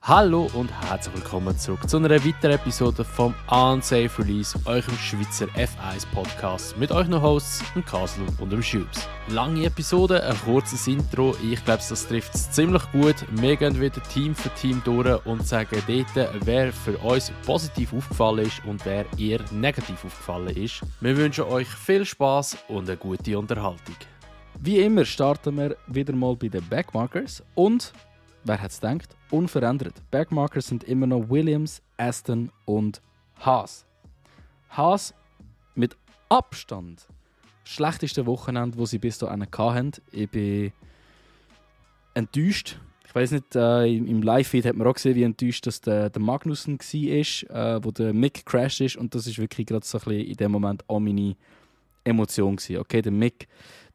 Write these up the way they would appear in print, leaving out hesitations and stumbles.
Hallo und herzlich willkommen zurück zu einer weiteren Episode vom Unsafe Release, eurem Schweizer F1-Podcast mit euch noch Hosts, dem Kasel und dem Schubs. Lange Episode, ein kurzes Intro, ich glaube, das trifft es ziemlich gut. Wir gehen wieder Team für Team durch und sagen dort, wer für uns positiv aufgefallen ist und wer eher negativ aufgefallen ist. Wir wünschen euch viel Spaß und eine gute Unterhaltung. Wie immer starten wir wieder mal bei den Backmarkers und, wer hätte es gedacht, unverändert. Backmarkers sind immer noch Williams, Aston und Haas. Haas mit Abstand das schlechteste Wochenende, das sie bis dahin hatten. Ich bin enttäuscht. Ich weiss nicht, im Live-Feed hat man auch gesehen, wie enttäuscht dass der Magnussen war, wo der Mick crashed ist. Und das war wirklich gerade so ein bisschen in dem Moment auch meine Emotion gewesen. Okay, der Mick,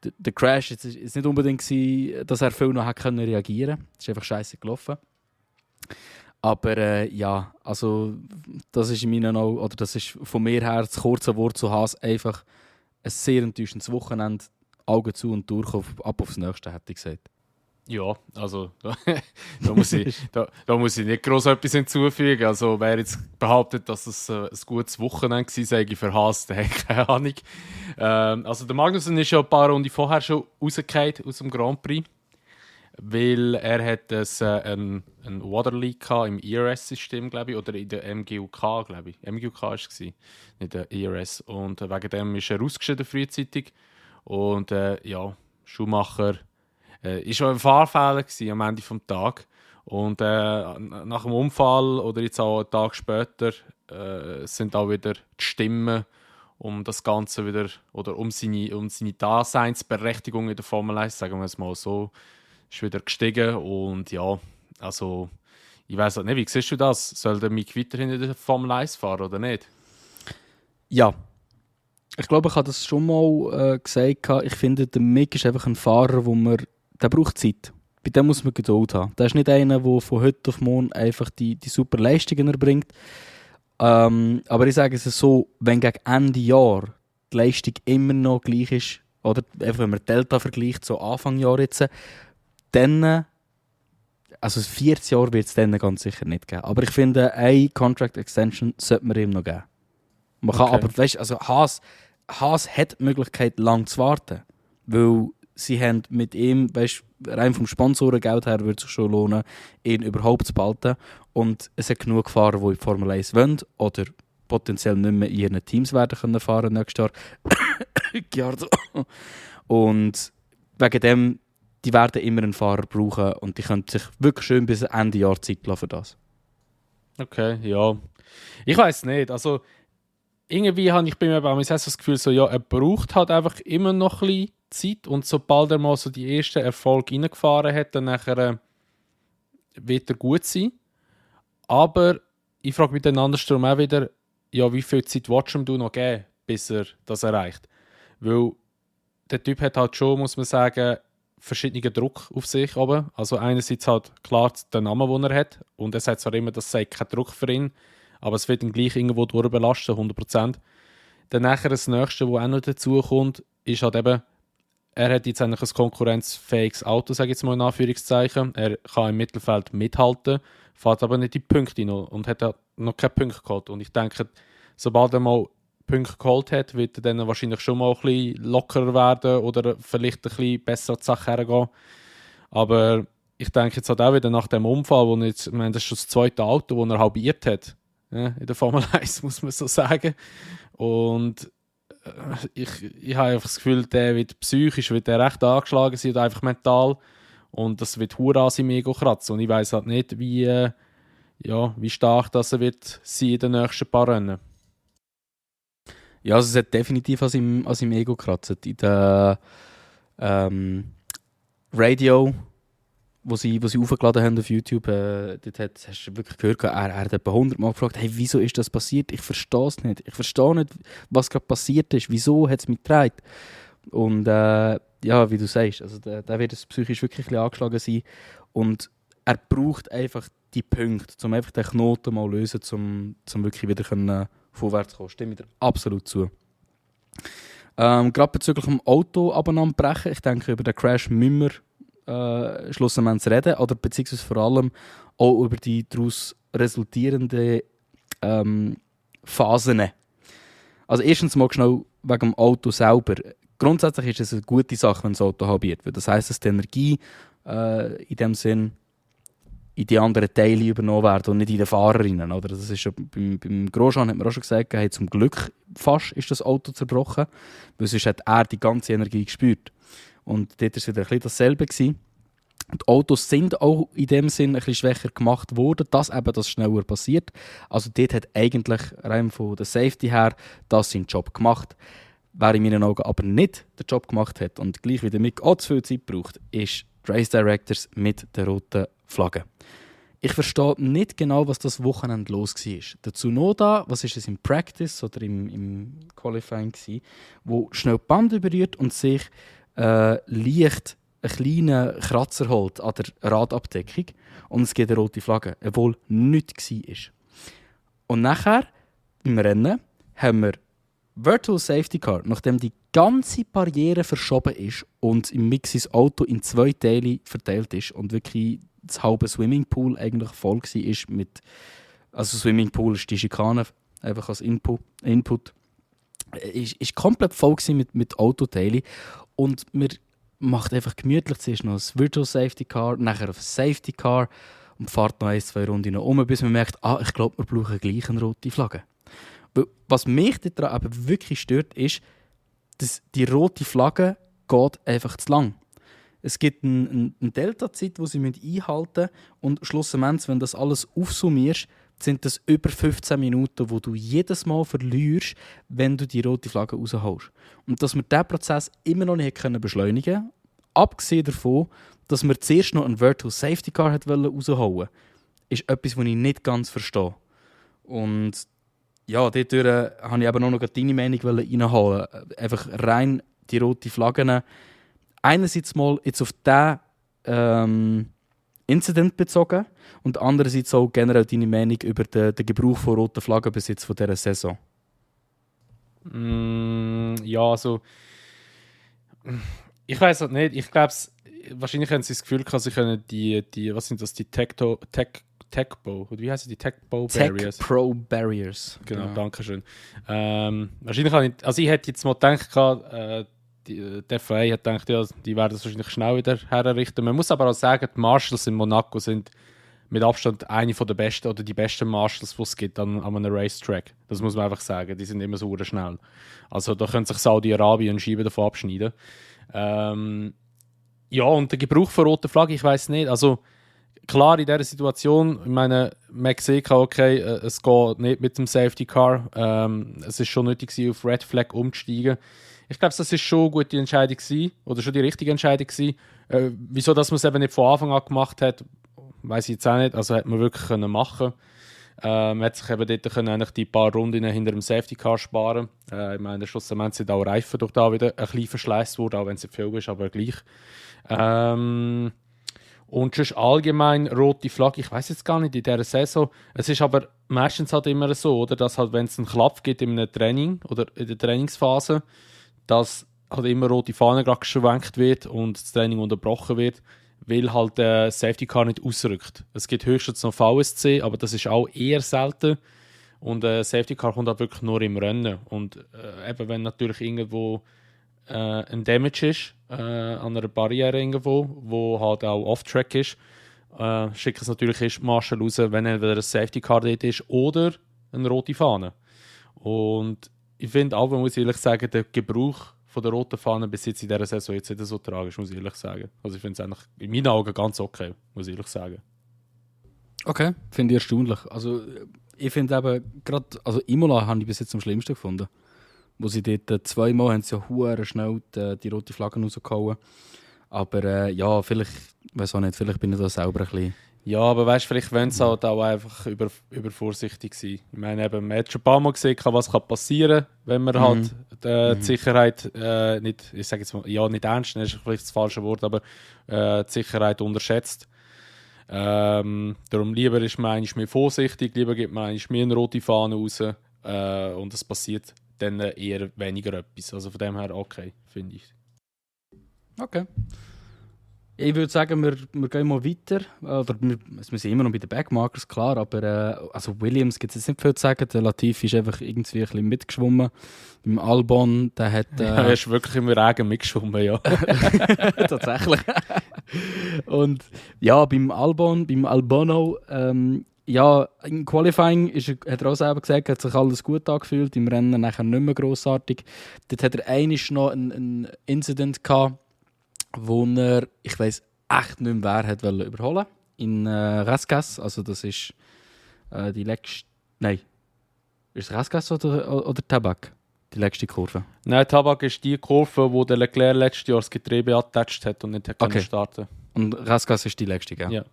der Crash ist nicht unbedingt gewesen, dass er viel noch reagieren konnte. Es ist einfach scheiße gelaufen. Aber ja, also das ist in meinen Augen, oder das ist von mir her das kurze Wort zu Haas, einfach ein sehr enttäuschendes Wochenende, Augen zu und durch, ab aufs Nächste, hätte ich gesagt. Ja, also da muss ich nicht gross etwas hinzufügen. Also wer jetzt behauptet, dass es ein gutes Wochenende war, sage ich für Haas, der hat keine Ahnung. Also der Magnussen ist ja ein paar Runden vorher schon rausgefallen aus dem Grand Prix, weil er hat einen Water Leak im ERS-System, glaube ich, oder in der MGUK, glaube ich. MGUK war es, nicht der ERS. Und wegen dem ist er ausgeschieden frühzeitig. Und ja, Schumacher ist auch ein Fahrfehler am Ende des Tages. Und nach dem Unfall oder jetzt auch einen Tag später sind auch wieder die Stimmen um das Ganze wieder, oder um seine Daseinsberechtigung in der Formel 1, sagen wir es mal so, ist wieder gestiegen. Und ja, also ich weiss halt nicht, wie siehst du das? Soll der Mick weiterhin in der Formel 1 fahren oder nicht? Ja, ich glaube, ich habe das schon mal gesagt. Ich finde, der Mick ist einfach ein Fahrer, der braucht Zeit. Bei dem muss man Geduld haben. Der ist nicht einer, der von heute auf morgen einfach die super Leistungen erbringt. Aber ich sage es so, wenn gegen Ende Jahr die Leistung immer noch gleich ist, oder einfach wenn man Delta vergleicht, so Anfang Jahr jetzt, dann, also 40 Jahre wird es dann ganz sicher nicht geben. Aber ich finde, eine Contract Extension sollte man ihm noch geben. Man kann aber, weißt, also Haas hat die Möglichkeit, lang zu warten, weil sie haben mit ihm, weißt, rein vom Sponsorengeld her würde es sich schon lohnen, ihn überhaupt zu behalten. Und es hat genug Fahrer, die in die Formel 1 wollen oder potenziell nicht mehr in ihren Teams werden können fahren nächstes Jahr. Und wegen dem, die werden immer einen Fahrer brauchen und die können sich wirklich schön bis Ende Jahr Zeit lassen für das. Okay, ja. Ich weiss nicht, also irgendwie habe ich bei mir das Gefühl, so, ja, er braucht halt einfach immer noch ein bisschen Zeit und sobald er mal so die ersten Erfolge reingefahren hat, dann nachher wird er gut sein. Aber ich frage mich dann andersrum auch wieder, ja, wie viel Zeit willst du ihm noch geben, bis er das erreicht? Weil der Typ hat halt schon, muss man sagen, verschiedenen Druck auf sich oben. Also einerseits halt klar den Namen, den er hat und er sagt zwar immer, das sei kein Druck für ihn, aber es wird ihn gleich irgendwo durchbelasten, 100%. Dann nachher das Nächste, was auch noch dazu kommt, ist halt eben, er hat jetzt eigentlich ein konkurrenzfähiges Auto, sage ich jetzt mal in Anführungszeichen. Er kann im Mittelfeld mithalten, fährt aber nicht die Punkte noch und hat noch keine Punkte geholt. Und ich denke, sobald er mal Punkte geholt hat, wird er dann wahrscheinlich schon mal ein bisschen lockerer werden oder vielleicht ein bisschen besser an die Sache hergehen. Aber ich denke jetzt halt auch wieder nach dem Unfall, wo jetzt, ich meine, das ist schon das zweite Auto, das er halbiert hat, ja, in der Formel 1, muss man so sagen. Und ich habe einfach das Gefühl, der wird psychisch wird der recht angeschlagen sein oder einfach mental. Und das wird hure an seinem Ego kratzen. Und ich weiss halt nicht, wie stark das er wird sein in den nächsten paar Rennen. Ja, also es hat definitiv an seinem Ego gekratzt. In der Radio, wo sie hochgeladen haben auf YouTube, dort hast du wirklich gehört, er hat etwa 100 Mal gefragt, hey, wieso ist das passiert? Ich verstehe es nicht. Ich verstehe nicht, was gerade passiert ist. Wieso hat es mich getragen? Und ja, wie du sagst, also der wird es psychisch wirklich ein bisschen angeschlagen sein. Und er braucht einfach die Punkte, um einfach den Knoten mal zu lösen, um wirklich wieder vorwärts zu kommen. Stimme ich dir absolut zu. Gerade bezüglich dem Auto abeinander brechen, ich denke, über den Crash müssen wir schlussendlich reden oder beziehungsweise vor allem auch über die daraus resultierenden Phasen. Also erstens mal schnell wegen dem Auto selber. Grundsätzlich ist es eine gute Sache, wenn das Auto halbiert wird. Das heisst, dass die Energie in dem Sinn in die anderen Teile übernommen werden und nicht in den Fahrerinnen. Oder? Das ist schon, beim Grosjean hat man auch schon gesagt, hey, zum Glück fast ist das Auto zerbrochen, weil sonst hat er die ganze Energie gespürt. Und dort war es wieder ein bisschen dasselbe gewesen. Die Autos sind auch in dem Sinn ein bisschen schwächer gemacht worden, dass eben das schneller passiert. Also dort hat eigentlich rein von der Safety her das seinen Job gemacht. Wer in meinen Augen aber nicht den Job gemacht hat und gleich wie der Mick auch zu viel Zeit braucht, ist die Race Directors mit der roten Flagge. Ich verstehe nicht genau, was das Wochenende los war. Der Tsunoda, was ist es im Practice oder im Qualifying gewesen, wo schnell die Bande berührt und sich leicht einen kleinen Kratzer holt an der Radabdeckung und es gibt eine rote Flagge, obwohl nichts war. Und nachher, im Rennen, haben wir Virtual Safety Car, nachdem die ganze Barriere verschoben ist und im Mix das Auto in 2 Teile verteilt ist und wirklich das halbe Swimmingpool eigentlich voll war mit, also Swimmingpool ist die Schikane, einfach als Input ist komplett voll mit Autoteilen und wir macht einfach gemütlich zuerst noch ein Virtual Safety Car, nachher auf ein Safety Car und fährt noch 1-2 Runden um, bis man merkt, ich glaube, wir brauchen gleich eine rote Flagge. Weil, was mich daran aber wirklich stört, ist, dass die rote Flagge geht einfach zu lang. Es gibt eine Delta-Zeit, die sie einhalten müssen und schlussendlich, wenn das alles aufsummierst, sind das über 15 Minuten, wo du jedes Mal verlierst, wenn du die rote Flagge rausholst. Und dass wir diesen Prozess immer noch nicht beschleunigen konnten, abgesehen davon, dass wir zuerst noch ein Virtual Safety Car rausholen wollten, ist etwas, was ich nicht ganz verstehe. Und ja, dort wollte ich aber noch deine Meinung reinholen. Einfach rein die rote Flaggen. Einerseits mal jetzt auf diesen Incident bezogen und andererseits auch generell deine Meinung über den Gebrauch von roten Flaggen bis jetzt von dieser Saison. Ja, also ich weiß halt nicht. Ich glaube, wahrscheinlich haben sie das Gefühl gehabt, sie können die was sind das, die Tech-Bow, oder wie heißen die Tech-Bow Barriers? Tech-Pro Barriers. Genau, danke schön. Wahrscheinlich habe ich hätte jetzt mal gedacht, die FIA hat gedacht, ja, die werden das wahrscheinlich schnell wieder herrichten. Man muss aber auch sagen, die Marshals in Monaco sind mit Abstand eine der besten oder die besten Marshals, die es gibt an einem Racetrack. Das muss man einfach sagen. Die sind immer so schnell. Also da könnte sich Saudi-Arabien und Scheiben davon abschneiden. Ja, und der Gebrauch von roter Flagge, ich weiß nicht. Also klar, in dieser Situation, ich meine, man sieht, okay, es geht nicht mit dem Safety Car. Es ist schon nötig, auf Red Flag umzusteigen. Ich glaube, das ist schon eine gute Entscheidung gewesen, oder schon die richtige Entscheidung gewesen. Wieso, dass man es eben nicht von Anfang an gemacht hat, weiß ich jetzt auch nicht. Also hätte man wirklich können machen. Man hätte sich eben dort eigentlich die paar Runden hinter dem Safety Car sparen. Ich meine, schlussendlich sind auch Reifen durch da wieder ein bisschen verschleißt worden, auch wenn es nicht viel ist, aber gleich. Und sonst allgemein rote Flagge, ich weiß jetzt gar nicht in dieser Saison. Es ist aber meistens halt immer so, oder, dass halt, wenn es einen Klapp gibt in einem Training oder in der Trainingsphase, dass halt immer rote Fahne gerade geschwenkt wird und das Training unterbrochen wird, weil halt der Safety Car nicht ausrückt. Es gibt höchstens noch VSC, aber das ist auch eher selten. Und der Safety Car kommt halt wirklich nur im Rennen. Und eben wenn natürlich irgendwo ein Damage ist an einer Barriere irgendwo, wo halt auch Off-Track ist, schickt es natürlich erst Marshall raus, wenn entweder ein Safety Car dort ist oder eine rote Fahne. Und ich finde auch, man muss ehrlich sagen, der Gebrauch von der roten Fahne bis jetzt in dieser Saison jetzt nicht so tragisch, muss ich ehrlich sagen. Also ich finde es eigentlich in meinen Augen ganz okay, muss ich ehrlich sagen. Okay, finde ich erstaunlich. Also ich finde eben, gerade, also Imola habe ich bis jetzt am schlimmsten gefunden. Wo sie dort zweimal haben sie ja hure schnell die rote Flagge rausgehauen. Aber ja, vielleicht, weiß auch nicht, vielleicht bin ich da selber ein bisschen... Ja, aber weißt du, vielleicht wollen sie halt auch einfach übervorsichtig sein. Ich meine, eben, man hat schon ein paar Mal gesehen, was passieren kann, wenn man halt die Sicherheit nicht, ich sage jetzt mal, ja, nicht ernst, das ist vielleicht das falsche Wort, aber die Sicherheit unterschätzt. Darum lieber ist man eigentlich mehr vorsichtig, lieber gibt man eigentlich mehr eine rote Fahne raus und es passiert dann eher weniger etwas. Also von dem her okay, finde ich. Okay. Ich würde sagen, wir gehen mal weiter. Oder wir sind immer noch bei den Backmarkers, klar, aber also Williams gibt es jetzt nicht viel zu sagen. Der Latifi ist einfach irgendwie ein bisschen mitgeschwommen. Beim Albon, der hat... Er ist wirklich im Regen mitgeschwommen, ja. Tatsächlich. Und ja, beim Albono, ja, im Qualifying hat er auch selber gesagt, hat sich alles gut angefühlt, im Rennen nachher nicht mehr grossartig. Dort hat er einmal noch einen Incident gehabt, wo er, ich weiss echt nicht mehr, wer hat überholen in Rasgas, also das ist die letzte, nein, ist es Rasgas oder Tabak, die letzte Kurve? Nein, Tabak ist die Kurve, wo der Leclerc letztes Jahr das Getriebe attached hat und nicht Okay. starten. Und Rasgas ist die letzte, gell? Ja.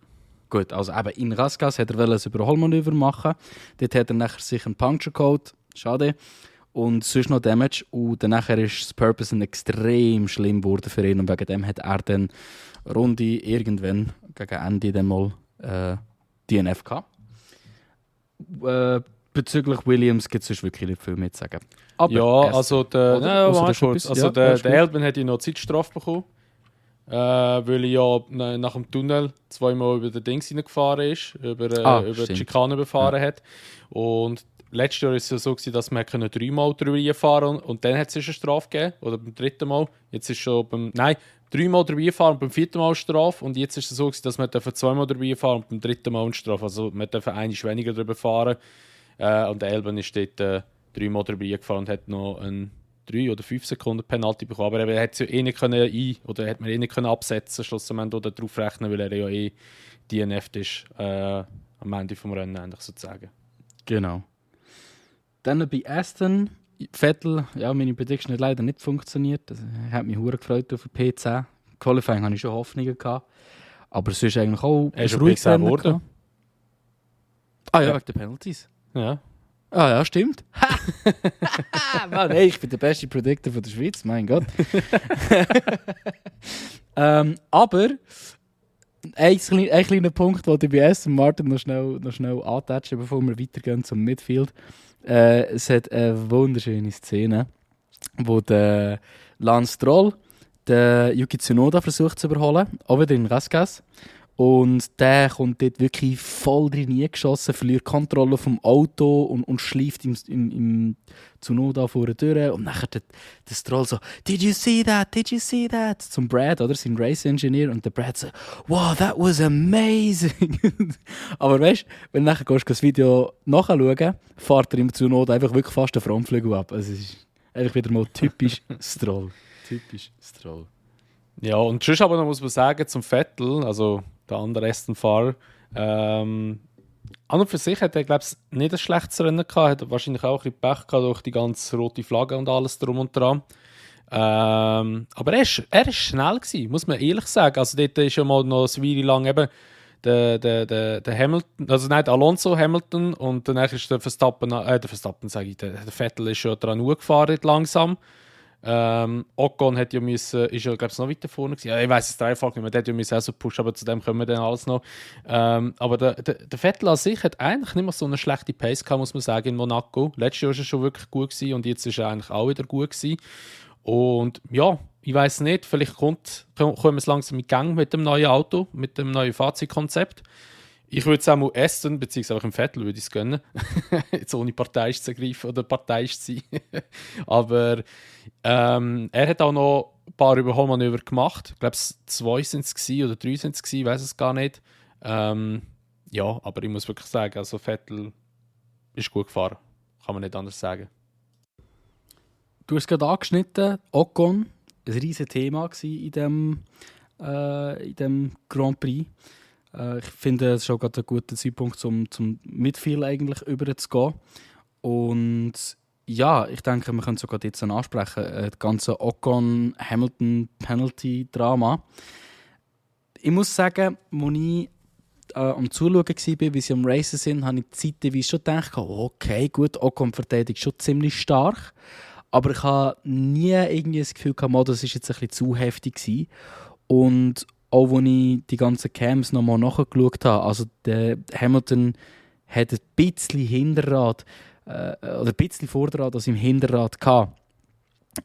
Gut, also eben in Rasgas hat er ein Überholmanöver machen. Dort hat er nachher sich einen Puncture Code, schade, und sonst noch Damage. Und dann nachher ist das Purpose extrem schlimm geworden für ihn und wegen dem hat er dann Runde irgendwann gegen Ende dann mal DNF gehabt. Bezüglich Williams gibt es sonst wirklich nicht viel mehr zu sagen. Aber Ja, also der, Oder? nein, Also warte das schon kurz. etwas- Also ja, der das ist gut. Albon hat ja noch Zeitstrafe bekommen, weil er ja nach dem Tunnel zweimal über den Dings hineingefahren ist, über die stimmt. Schikane befahren hat. Und letztes Jahr war es ja so gewesen, dass man 3-mal drüber fahren und dann hat es eine Strafe gegeben, oder beim 3. Mal. Jetzt ist schon beim, nein, 3-mal drüber fahren und beim 4. Mal Strafe. Und jetzt ist es so gewesen, dass man 2-mal drüber fahren und beim 3. Mal eine Strafe. Also man darf einmal weniger drüber fahren. Und der Albon ist dort 3-mal drüber gefahren und hat noch einen 3 oder 5 Sekunden Penalty bekommen. Aber er hat es ja eh nicht können oder hat man eh nicht können absetzen, schlussendlich oder darauf rechnen, weil er ja eh DNF ist am Ende des Rennen, eigentlich sozusagen. Genau. Dann bei Aston, Vettel, ja, meine Prediction hat leider nicht funktioniert. Das hat mich hure gefreut auf den P10. Qualifying hatte ich schon Hoffnungen gehabt. Aber es ist eigentlich auch Er ist ein auf ruhiges P10 Rennen geworden. gehabt. Ah ja, Ja. wegen der Penalties. Ja. Ah ja, stimmt. Mann, ey, ich bin der beste Predictor von der Schweiz, mein Gott. Aber ein kleiner Punkt, den ich bei Aston Martin noch schnell antatschen, bevor wir weitergehen zum Midfield. Es hat eine wunderschöne Szene, wo der Lance Stroll den Yuki Tsunoda versucht zu überholen, auch wieder in Rasgas. Und der kommt dort wirklich voll drin geschossen, verliert Kontrolle vom Auto und schleift im Tsunoda vorne durch. Und nachher der Stroll so, Did you see that? Did you see that? Zum Brad, oder? Sein Race-Engineer. Und der Brad so, wow, that was amazing. Aber weißt du, wenn du nachher das Video nachschauen, fährt er im Tsunoda einfach wirklich fast den Frontflügel ab. Also es ist einfach wieder mal typisch Stroll. Typisch Stroll. Ja, und sonst aber noch muss man sagen, zum Vettel, also der andere Aston-Fahrer, an und für sich hat er, glaube ich, nicht ein schlechtes Rennen gehabt, hat wahrscheinlich auch ein bisschen Pech gehabt durch die ganze rote Flagge und alles drum und dran. Aber er ist schnell gewesen, muss man ehrlich sagen. Also dort ist ja mal noch eine Weile lang eben der Hamilton, also nicht Alonso, Hamilton und danach ist der Verstappen sage ich, der Vettel ist schon dran gefahren langsam. Ocon hat ja müssen, ist ja glaube ich noch weiter vorne gewesen. Ja, ich weiß es dreifach nicht mehr, der hat ja müssen auch so pushen, aber zu dem kommen wir dann alles noch. Aber der Vettel an sich hat eigentlich nicht mehr so eine schlechte Pace gehabt, muss man sagen, in Monaco. Letztes Jahr war er schon wirklich gut gewesen und jetzt ist er eigentlich auch wieder gut gewesen. Und ja, ich weiß nicht, vielleicht kommen wir es langsam in Gang mit dem neuen Auto, mit dem neuen Fahrzeugkonzept. Ich würde es auch mal Aston, beziehungsweise auch im Vettel würde ich es gönnen. Jetzt ohne parteiisch zu ergreifen oder parteiisch zu sein. Aber er hat auch noch ein paar Überholmanöver gemacht. Ich glaube, 2 sind es oder 3 sind es, ich weiß es gar nicht. Ja, aber ich muss wirklich sagen, also Vettel ist gut gefahren. Kann man nicht anders sagen. Du hast es gerade angeschnitten, Ocon, ein riesiges Thema in dem Grand Prix. Ich finde, es ist schon gerade ein guter Zeitpunkt, zum Midfield eigentlich überzugehen. Und ja, ich denke, wir können sogar jetzt ansprechen, das ganze Ocon-Hamilton-Penalty-Drama. Ich muss sagen, als ich am Zuschauen war, wie sie am Racen sind, habe ich zeitweise schon gedacht, okay, gut, Ocon verteidigt schon ziemlich stark. Aber ich habe nie irgendwie das Gefühl gehabt, das war jetzt ein bisschen zu heftig gewesen. Und auch als ich die ganzen Cams nochmal nachgeschaut habe, also der Hamilton hat ein bisschen Hinterrad oder ein bisschen Vorderrad als im Hinterrad gehabt.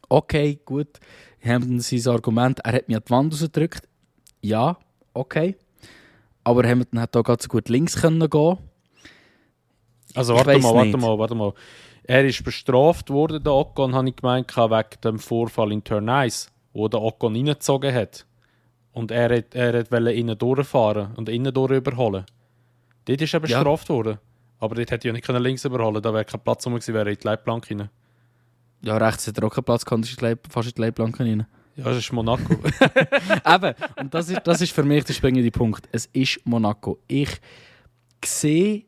Okay, gut. Hamilton sein Argument, er hat mich an die Wand rausgedrückt. ja, okay. Aber Hamilton hat da ganz gut links können gehen. Also Ich weiss nicht. warte mal. Er ist bestraft worden, der Ocon, habe ich gemeint, wegen dem Vorfall in Turn 1, wo der Ocon reingezogen hat. Und er wollte innen durchfahren und innen durch überholen. Dort ist er bestraft worden. Aber dort hätte er ja nicht links überholen, da wäre kein Platz rum gewesen, wäre er in die Leitplanke rein. Ja, rechts hat er auch keinen Platz gehabt, fast in die Leitplanke rein. Ja, das ist Monaco. Eben, und das ist für mich der springende Punkt. Es ist Monaco. Ich sehe,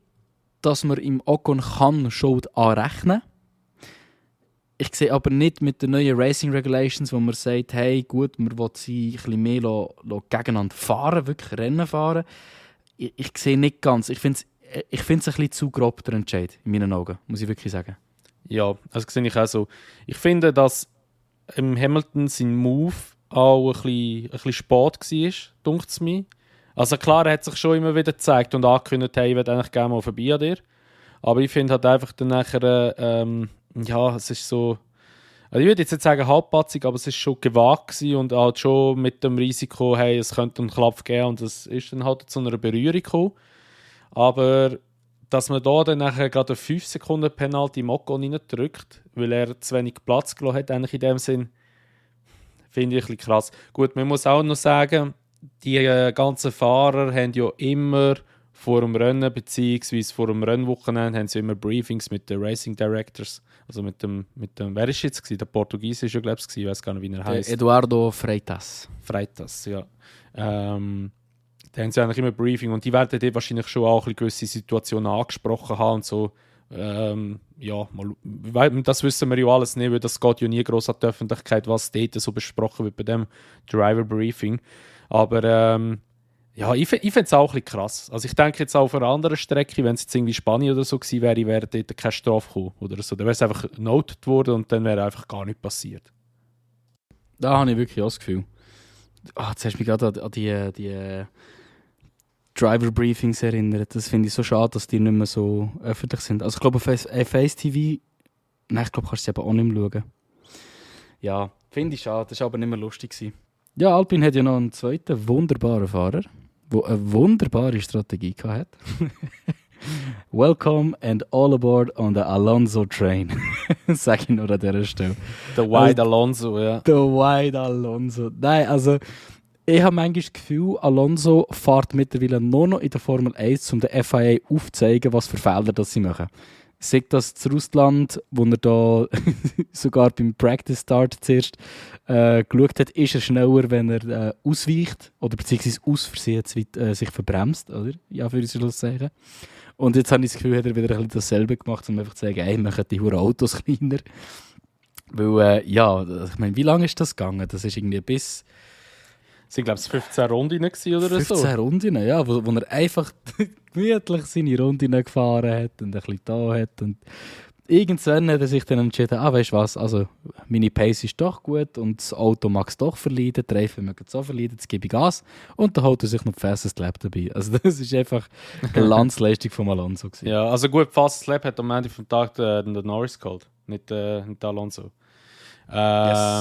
dass man im Ocon kann Schuld anrechnen. Ich sehe aber nicht mit den neuen Racing Regulations, wo man sagt, hey, gut, man will sie ein bisschen mehr gegeneinander fahren, wirklich Rennen fahren. Ich sehe nicht ganz. Ich finde es ein bisschen zu grob, der Entscheid, in meinen Augen, muss ich wirklich sagen. Ja, also sehe ich auch so. Ich finde, dass im Hamilton sein Move auch ein bisschen spät war, dunkt es mir. Also klar, er hat sich schon immer wieder gezeigt und angekündigt, hey, ich würde eigentlich gerne mal vorbei an dir. Aber ich finde halt einfach dann nachher, ja, es ist so, also ich würde jetzt nicht sagen halbpatzig, aber es ist schon gewagt gewesen und halt schon mit dem Risiko, hey, es könnte einen Klapp geben und es ist dann halt zu einer Berührung gekommen. Aber dass man da dann nachher gerade eine 5 Sekunden Penalty im Ocon reindrückt, weil er zu wenig Platz gelassen hat, eigentlich in dem Sinn, finde ich ein bisschen krass. Gut, man muss auch noch sagen, die ganzen Fahrer haben ja immer vor dem Rennen beziehungsweise vor dem Rennwochenende haben sie immer Briefings mit den Racing Directors, also mit dem wer ist jetzt gewesen? Der Portugiese ist ja glaube ich, ich weiß gar nicht, wie er heißt. Eduardo Freitas, ja. Da haben sie eigentlich immer Briefing und die werden dort wahrscheinlich schon auch ein gewisse Situationen angesprochen haben und so. Ja, das wissen wir ja alles nicht, weil das geht ja nie gross an die Öffentlichkeit, was dort so besprochen wird bei dem Driver Briefing. Aber ja, ich finde es auch ein bisschen krass. Also ich denke jetzt auch auf einer anderen Strecke, wenn es jetzt irgendwie Spanien oder so gewesen wäre dort keine Strafe gekommen oder so. Dann wäre es einfach noted worden und dann wäre einfach gar nichts passiert. Da habe ich wirklich auch das Gefühl. Jetzt hast du mich gerade an die Driver-Briefings erinnert. Das finde ich so schade, dass die nicht mehr so öffentlich sind. Also ich glaube, auf Face TV, nein, ich glaube, kannst du sie aber auch nicht mehr schauen. Ja, finde ich schade. Das war aber nicht mehr lustig gewesen. Ja, Alpine hat ja noch einen zweiten wunderbaren Fahrer, der eine wunderbare Strategie hatte. Welcome and all aboard on the Alonso train. Sag ich nur an dieser Stelle. Der White Alonso, ja. Der White Alonso. Nein, also ich habe manchmal das Gefühl, Alonso fährt mittlerweile nur noch in der Formel 1, um der FIA aufzuzeigen, was für Fehler das sie machen. Sagt das zu Russland, wo er da sogar beim Practice Start zuerst geschaut hat, ist er schneller, wenn er ausweicht oder beziehungsweise aus Versehen sich verbremst, oder? Ja, für uns sagen. Und jetzt habe ich das Gefühl, hat er wieder ein bisschen dasselbe gemacht, um einfach zu sagen, ey, machen die Huren Autos kleiner. Weil, ja, ich meine, wie lange ist das gegangen? Das ist irgendwie bis... Es waren, glaube ich, 15 Runden oder 15 so. 15 Runden, ja, wo er einfach gemütlich seine Runden gefahren hat und ein bisschen da hat. Und irgendwann hat er sich dann entschieden, weißt du was, also meine Pace ist doch gut und das Auto mag es doch verleiden, die Reifen mögen es auch verleiden, jetzt gebe ich Gas und dann holt er sich noch Fastest Lap dabei. Also das ist einfach eine Glanzleistung von Alonso gewesen. Ja, also gut, Fastest Lap hat am Ende vom Tag den Norris geholt, nicht Alonso. Yes,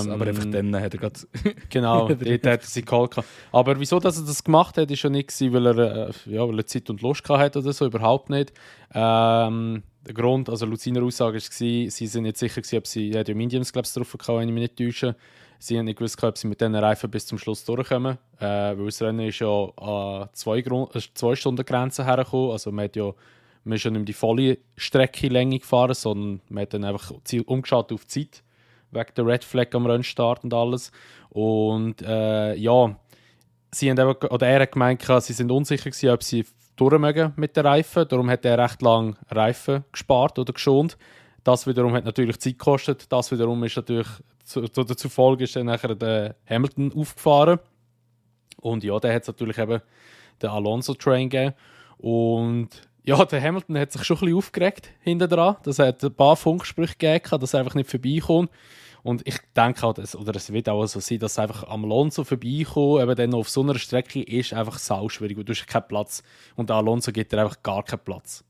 aber einfach dann hat er gerade... Genau, dort hat er sie geholt. Aber wieso dass er das gemacht hat, ist schon nicht gewesen, weil er Zeit und Lust hatte oder so, überhaupt nicht. Der Grund, also laut seiner Aussage war, sie sind nicht sicher gewesen, ob sie im Indians, glaube ich, drauf hatten, wenn ich mich nicht täusche. Sie haben nicht gewusst, ob sie mit diesen Reifen bis zum Schluss durchkommen. Weil das Rennen ist ja an 2 Stunden Grenze hergekommen. Also man ist ja nicht mehr die volle Streckenlänge gefahren, sondern man hat dann einfach umgeschaltet auf die Zeit. Wegen der Red Flag am Rennstart und alles. Und ja, sie haben eben, oder er hat gemeint, sie sind unsicher gewesen, ob sie durch mögen mit den Reifen. Darum hat er recht lange Reifen gespart oder geschont. Das wiederum hat natürlich Zeit gekostet. Das wiederum ist natürlich dazu Folge ist dann nachher der Hamilton aufgefahren. Und ja, der hat es natürlich eben den Alonso-Train gegeben. Und ja, der Hamilton hat sich schon ein bisschen aufgeregt hinten dran. Das hat ein paar Funksprüche gegeben, dass er einfach nicht vorbeikommt. Und ich denke auch, es wird auch so sein, dass einfach am Alonso vorbeikommen, eben dann auf so einer Strecke, ist einfach sauschwierig, weil du hast keinen Platz. Und der Alonso gibt dir einfach gar keinen Platz.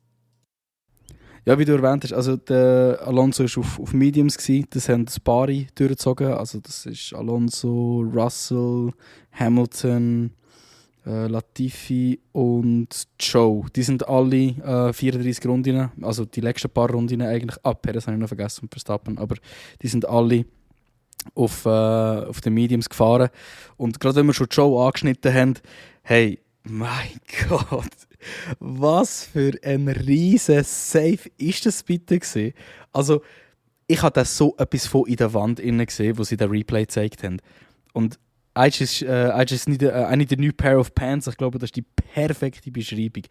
Ja, wie du erwähnt hast, also der Alonso war auf Mediums gewesen, das haben ein paar durchgezogen. Also das ist Alonso, Russell, Hamilton, Latifi und Joe. Die sind alle 34 Runden, also die letzten paar Runden eigentlich ab. Perez habe ich noch vergessen und Verstappen, aber die sind alle auf den Mediums gefahren. Und gerade wenn wir schon Joe angeschnitten haben, hey, mein Gott, was für ein riesen Save ist das bitte gewesen? Also, ich habe da so etwas von in der Wand innen gesehen, wo sie den Replay gezeigt haben. Und I just need a new pair of pants. Ich glaube, das ist die perfekte Beschreibung.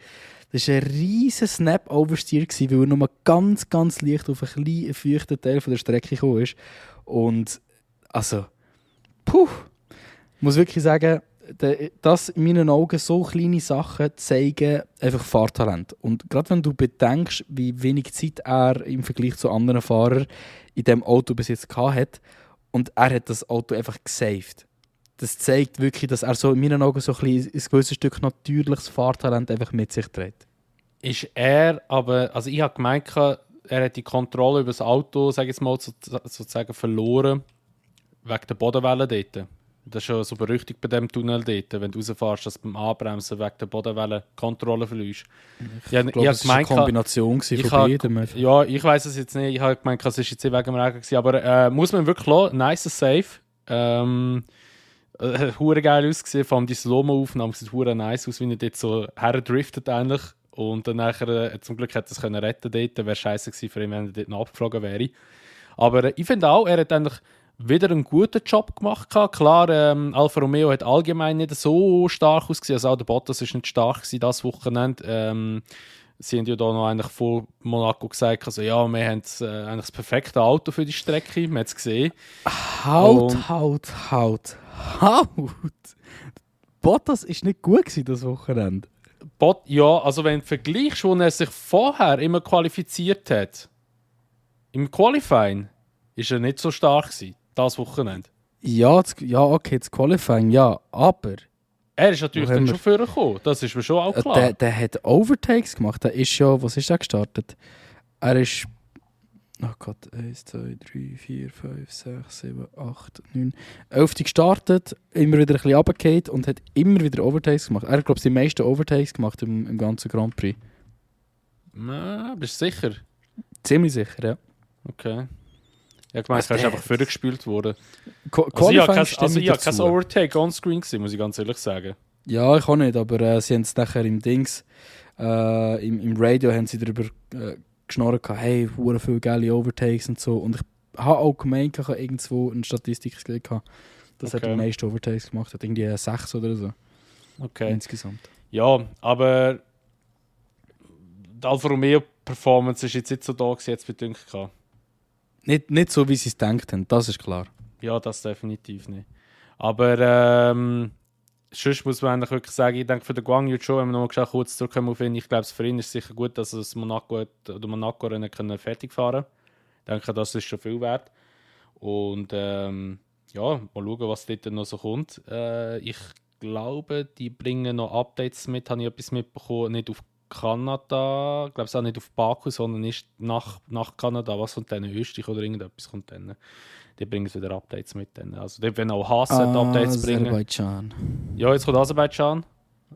Das war ein riesen Snap-Oversteer, weil er nur ganz, ganz leicht auf einen kleinen, feuchten Teil von der Strecke gekommen ist. Und also, ich muss wirklich sagen, dass in meinen Augen so kleine Sachen zeigen einfach Fahrtalent. Und gerade wenn du bedenkst, wie wenig Zeit er im Vergleich zu anderen Fahrern in diesem Auto bis jetzt hat und er hat das Auto einfach gesaved. Das zeigt wirklich, dass er so in meinen Augen so ein gewisses Stück natürliches Fahrtalent einfach mit sich trägt. Ist er, aber, also ich habe gemeint, er hat die Kontrolle über das Auto, sage ich jetzt mal, sozusagen verloren, wegen der Bodenwelle dort. Das ist schon so berüchtigt bei diesem Tunnel dort, wenn du rausfährst, dass du beim Anbremsen wegen der Bodenwelle Kontrolle verlierst. Ich glaube, das war eine Kombination von beidem. Ja, ich weiss es jetzt nicht. Ich habe gemeint, es war jetzt nicht wegen dem Regen gewesen, aber muss man wirklich lassen. Nice Save. Hure geil ausgesehen, vor allem die Slow-Mo-Aufnahme sieht hure nice aus, wie er dort so herdriftet eigentlich. Und dann nachher, zum Glück hätte er es können retten dort. Wäre scheiße gewesen für ihn, wenn er dort noch abgeflogen wäre. Aber ich finde auch, er hat eigentlich wieder einen guten Job gemacht. Klar, Alfa Romeo hat allgemein nicht so stark ausgesehen. Also auch der Bottas war nicht stark gewesen, das Wochenende. Sie haben ja da noch eigentlich vor Monaco gesagt, also ja, wir haben eigentlich das perfekte Auto für die Strecke. Man hat es gesehen. Haut. Bottas war nicht gut gewesen, das Wochenende. Ja, also wenn du vergleichst, wo er sich vorher immer qualifiziert hat, im Qualifying, ist er nicht so stark gewesen, das Wochenende. Ja, okay, das Qualifying, ja, aber... Er ist natürlich dann schon vorgekommen, das ist mir schon auch klar. Der hat Overtakes gemacht, der ist ja, was ist er gestartet? Er ist... Oh Gott, 1, 2, 3, 4, 5, 6, 7, 8, 9... 11 gestartet, immer wieder ein bisschen runtergefallen und hat immer wieder Overtakes gemacht. Er hat, glaube ich, die meisten Overtakes gemacht im ganzen Grand Prix. Na, bist du sicher? Ziemlich sicher, ja. Okay. Ja, gemeint, er ist einfach vorgespielt worden. Also ich habe kein Overtake on-screen gesehen, muss ich ganz ehrlich sagen. Ja, ich auch nicht, aber sie haben es nachher im Dings, im Radio haben sie darüber geschnarrt, hey, hure viele geile Overtakes und so. Und ich habe auch gemeint, ich habe irgendwo eine Statistik gesehen, dass er die meisten Overtakes gemacht hat, irgendwie 6 oder so. Okay. Insgesamt. Ja, aber die Alfa Romeo Performance ist jetzt nicht so da gewesen, jetzt bedünkt. Nicht so, wie sie es gedacht haben, das ist klar. Ja, das definitiv nicht. Aber sonst muss man eigentlich wirklich sagen, ich denke für den Guang Yu Zhou, wenn wir noch mal kurz zurückkommen auf ihn, ich glaube, für ihn ist es sicher gut, dass er das Monaco-Rennen fertig fahren kann. Ich denke, das ist schon viel wert. Und ja, mal schauen, was dort noch so kommt. Ich glaube, die bringen noch Updates mit, habe ich etwas mitbekommen, nicht auf Kanada, ich glaube es auch nicht auf Baku, sondern ist nach Kanada, was kommt dann, Österreich oder irgendetwas kommt dann. Die bringen wieder Updates mit dann. Also die werden auch Updates bringen. Aserbaidschan. Ja, jetzt kommt Aserbaidschan.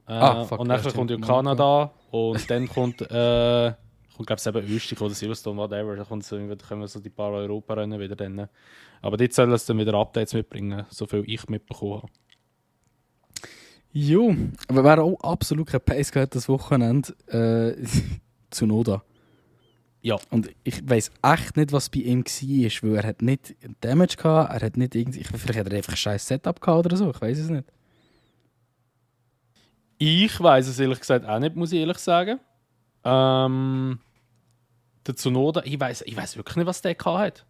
Fuck, und nachher kommt ja Kanada und dann kommt glaube ich eben Österreich oder Silverstone, whatever. Da kommen so die paar Europa-Rennen wieder dann. Aber die sollen es dann wieder Updates mitbringen, so viel ich mitbekommen habe. Jo, aber wer auch absolut kein Pace gehabt das Wochenende, Tsunoda. Ja. Und ich weiss echt nicht, was bei ihm war, weil er hat nicht Damage gehabt, er hat nicht irgendwie, vielleicht hat er einfach ein scheiß Setup gehabt oder so, ich weiss es nicht. Ich weiss es ehrlich gesagt auch nicht, muss ich ehrlich sagen. Der Tsunoda, ich weiss wirklich nicht, was der gehabt hat.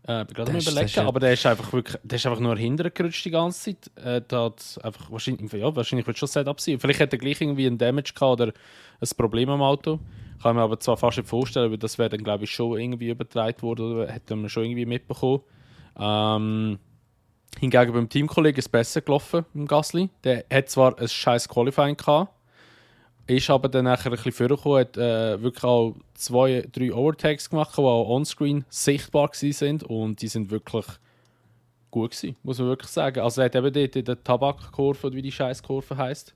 Ich bin gerade mal überlegen, aber der ist einfach nur hinterher gerutscht die ganze Zeit. Der hat einfach wahrscheinlich wird schon Setup sein. Vielleicht hat er gleich irgendwie einen Damage gehabt oder ein Problem am Auto. Kann mir aber zwar fast nicht vorstellen, aber das wäre dann, glaube ich, schon irgendwie übertragen worden oder hätte man schon irgendwie mitbekommen. Hingegen beim Teamkollegen ist es besser gelaufen, im Gasly. Der hat zwar ein scheiß Qualifying gehabt, ist aber dann nachher ein bisschen vorgekommen, hat wirklich auch 2, 3 Overtakes gemacht, die auch onscreen sichtbar waren und die sind wirklich gut gewesen, muss man wirklich sagen. Also er hat eben dort in der Tabakkurve, wie die Scheißkurve heisst,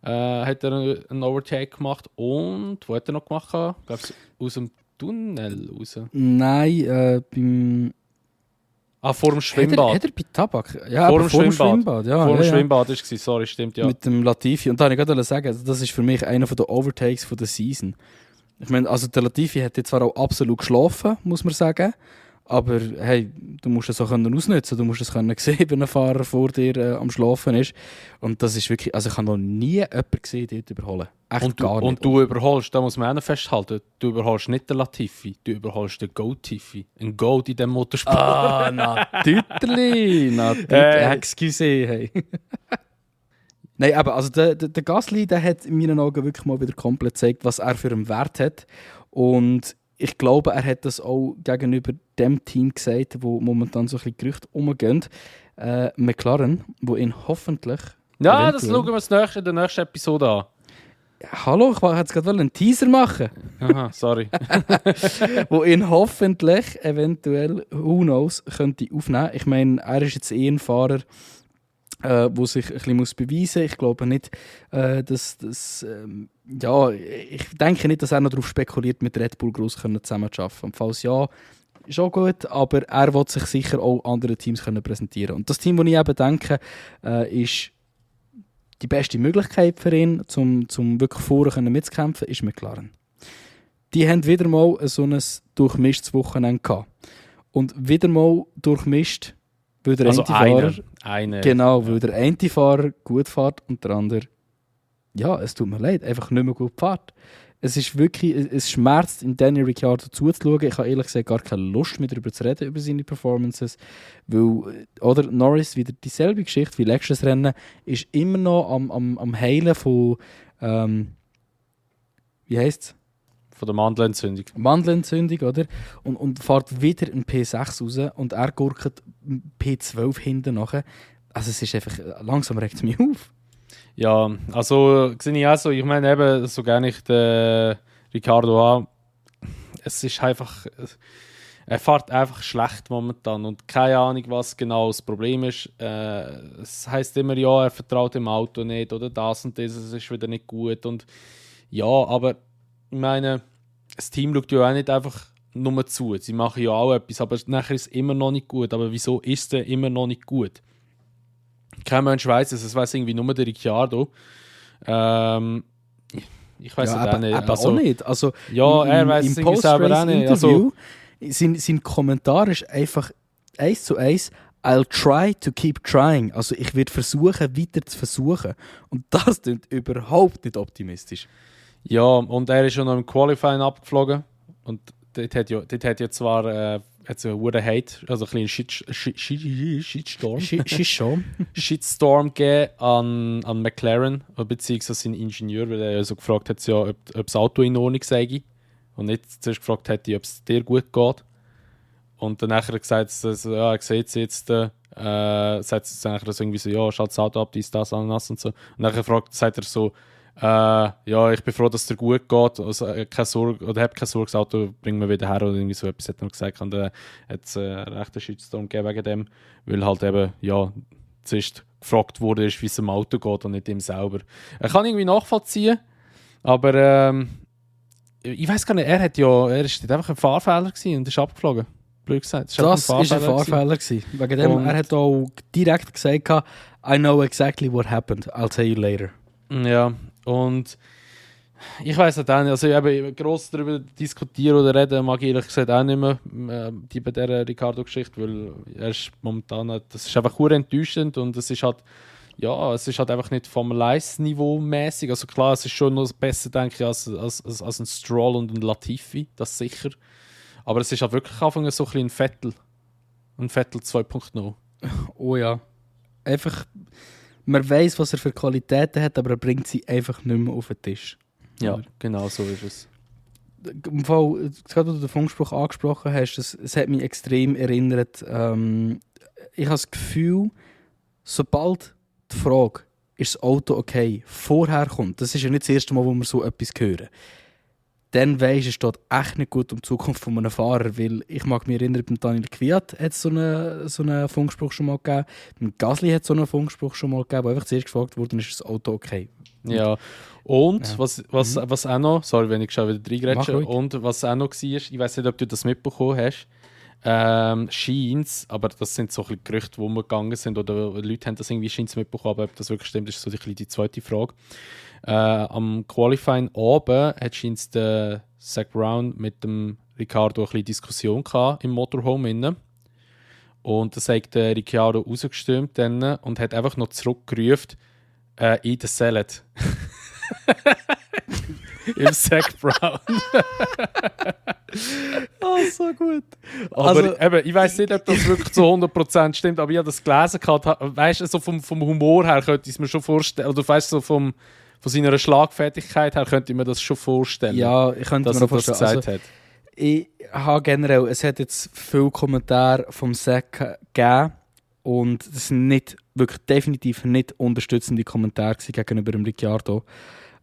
hat er einen Overtake gemacht. Und wo hat er noch gemacht? Ich glaube, aus dem Tunnel raus. Nein, beim... Vor dem Schwimmbad. Hat er bei Tabak? Ja, vor aber dem Schwimmbad. Ja, vor dem ja. Schwimmbad war es, sorry, stimmt, ja. Mit dem Latifi. Und da wollte ich gerade sagen, also das ist für mich einer der Overtakes von der Season. Ich meine, also der Latifi hat jetzt zwar auch absolut geschlafen, muss man sagen, aber hey, du musst es auch ausnutzen, du musst es können sehen, wenn ein Fahrer vor dir am Schlafen ist. Und das ist wirklich, also ich habe noch nie jemanden gesehen, der überholen. Echt gar nicht. Und du überholst, da muss man auch noch festhalten, du überholst nicht den Latifi, du überholst den Goat-Tifi. Ein Goat in diesem Motorsport. Ah, natürlich. Excuse, hey. Nein, aber also der Gasly, der hat in meinen Augen wirklich mal wieder komplett gezeigt, was er für einen Wert hat. Und ich glaube, er hat das auch gegenüber dem Team gesagt, wo momentan so ein bisschen Gerüchte umgehen. McLaren, wo ihn hoffentlich... Ja, das schauen wir uns in der nächsten Episode an. Hallo, ich wollte jetzt gerade einen Teaser machen. Aha, sorry. Wo ihn hoffentlich, eventuell, who knows, könnte aufnehmen. Ich meine, er ist jetzt ein Fahrer, der sich ein bisschen beweisen muss. Ich glaube nicht, ich denke nicht, dass er noch darauf spekuliert, mit Red Bull gross zusammenzuarbeiten. Und falls ja, ist auch gut, aber er will sich sicher auch anderen Teams präsentieren. Und das Team, das ich eben denke, ist die beste Möglichkeit für ihn, zum wirklich vorne mitzukämpfen, ist McLaren. Die haben wieder mal so ein durchmischtes Wochenende gehabt. Und wieder mal durchmischt, weil der eine weil der eine Fahrer gut fährt und der andere, ja, es tut mir leid, einfach nicht mehr gut fährt. Es ist wirklich, es schmerzt, in Daniel Ricciardo zuzuschauen. Ich habe ehrlich gesagt gar keine Lust mehr darüber zu reden, über seine Performances. Weil, oder Norris, wieder dieselbe Geschichte wie letztes Rennen, ist immer noch am Heilen von, wie heisst es? Von der Mandelentzündung. Mandelentzündung, oder? Und fährt wieder ein P6 raus und er gurkt P12 hinten nachher. Also es ist einfach, langsam regt es mich auf. Ja, also sehe ich auch so, ich meine eben, so gerne ich den Ricciardo an, es ist einfach, er fährt einfach schlecht momentan und keine Ahnung, was genau das Problem ist. Es heisst immer, ja, er vertraut dem Auto nicht oder das und das, es ist wieder nicht gut und ja, aber ich meine, das Team schaut ja auch nicht einfach nur zu, sie machen ja auch etwas, aber nachher ist es immer noch nicht gut, aber wieso ist es denn immer noch nicht gut? Kein Mensch weiß es weiß irgendwie nur der Ricciardo. Ich weiß ja, auch nicht. Also, auch nicht. Also, ja, er weiß es irgendwie selber auch nicht. Also, sein Kommentar ist einfach 1:1, I'll try to keep trying. Also ich werde versuchen, weiter zu versuchen. Und das klingt überhaupt nicht optimistisch. Ja, und er ist schon noch im Qualifying abgeflogen. Und dort hat ja zwar einen hohen Hate, also ein kleiner Shitstorm gegeben an McLaren, beziehungsweise seinen Ingenieur, weil er ja so gefragt hat, ja, ob das Auto in Ordnung sei. Und nicht zuerst gefragt hätte, ob es dir gut geht. Und dann nachher gesagt, ja, er sieht es jetzt, sagt es nachher so irgendwie so, ja, schalt das Auto ab, dies, das, anders und so. Und nachher sagt er so, ja, ich bin froh, dass es dir gut geht, also keine Sorge, oder hab keine Sorge, das Auto bringen wir wieder her, oder irgendwie so etwas hat er noch gesagt. Und hat es einen rechten Shitstorm gegeben wegen dem, weil halt eben, ja, zuerst gefragt wurde, wie es im Auto geht und nicht ihm selber. Er kann irgendwie nachvollziehen, aber ich weiß gar nicht, er ist einfach ein Fahrfehler gewesen und ist abgeflogen. Blöd gesagt. Das war ein Fahrfehler gewesen. Wegen dem, er hat auch direkt gesagt, I know exactly what happened, I'll tell you later. Ja, und ich weiss auch nicht, also eben gross darüber diskutieren oder reden mag ich ehrlich gesagt auch nicht mehr bei dieser Ricciardo-Geschichte, weil er ist momentan, das ist einfach sehr enttäuschend und es ist halt einfach nicht Formel 1 Niveau mäßig. Also klar, es ist schon noch besser, denke ich, als ein Stroll und ein Latifi, das sicher. Aber es ist halt wirklich Anfang so ein bisschen ein Vettel 2.0. Oh ja. Einfach, man weiss, was er für Qualitäten hat, aber er bringt sie einfach nicht mehr auf den Tisch. Ja, genau so ist es. Im Fall, gerade als du den Funkspruch angesprochen hast, es hat mich extrem erinnert. Ich habe das Gefühl, sobald die Frage, ist das Auto okay, vorher kommt, das ist ja nicht das erste Mal, wo wir so etwas hören, dann weisst, es steht echt nicht gut um die Zukunft von einem Fahrer, weil ich mag mich erinnern, beim Daniel Kvyat hat es so einen Funkspruch schon mal gegeben, beim Gasly hat es so einen Funkspruch schon mal gegeben, wo einfach zuerst gefragt wurde, ist das Auto okay? Ja. Und Ja. was auch noch, sorry, wenn ich schon wieder Mach reingrätsche, ruhig. und was auch noch war, ich weiß nicht, ob du das mitbekommen hast, scheint's, aber das sind so ein bisschen Gerüchte, wo wir gegangen sind, oder Leute haben das irgendwie scheint's mitbekommen, aber ob das wirklich stimmt, ist so die zweite Frage. Am Qualifying oben hat scheint's der Zach Brown mit dem Ricciardo ein bisschen Diskussion gehabt im Motorhome innen. Und da hat der Ricciardo rausgestürmt dann und hat einfach noch zurückgerufen, in the salad. Im Zach Brown. Oh, so gut. Aber Also- eben, ich weiß nicht, ob das wirklich zu 100% stimmt, aber ich habe das gelesen gehabt. Weißt du, so vom Humor her könnte ich es mir schon vorstellen, oder weißt du, so von seiner Schlagfertigkeit her könnte ich mir das schon vorstellen, Ja, ich könnte dass mir er noch das vorstellen. gesagt Also, hat. ich habe generell, es hat jetzt viele Kommentare vom Zack gegeben und das sind nicht, wirklich definitiv nicht unterstützende Kommentare gewesen gegenüber dem Ricciardo.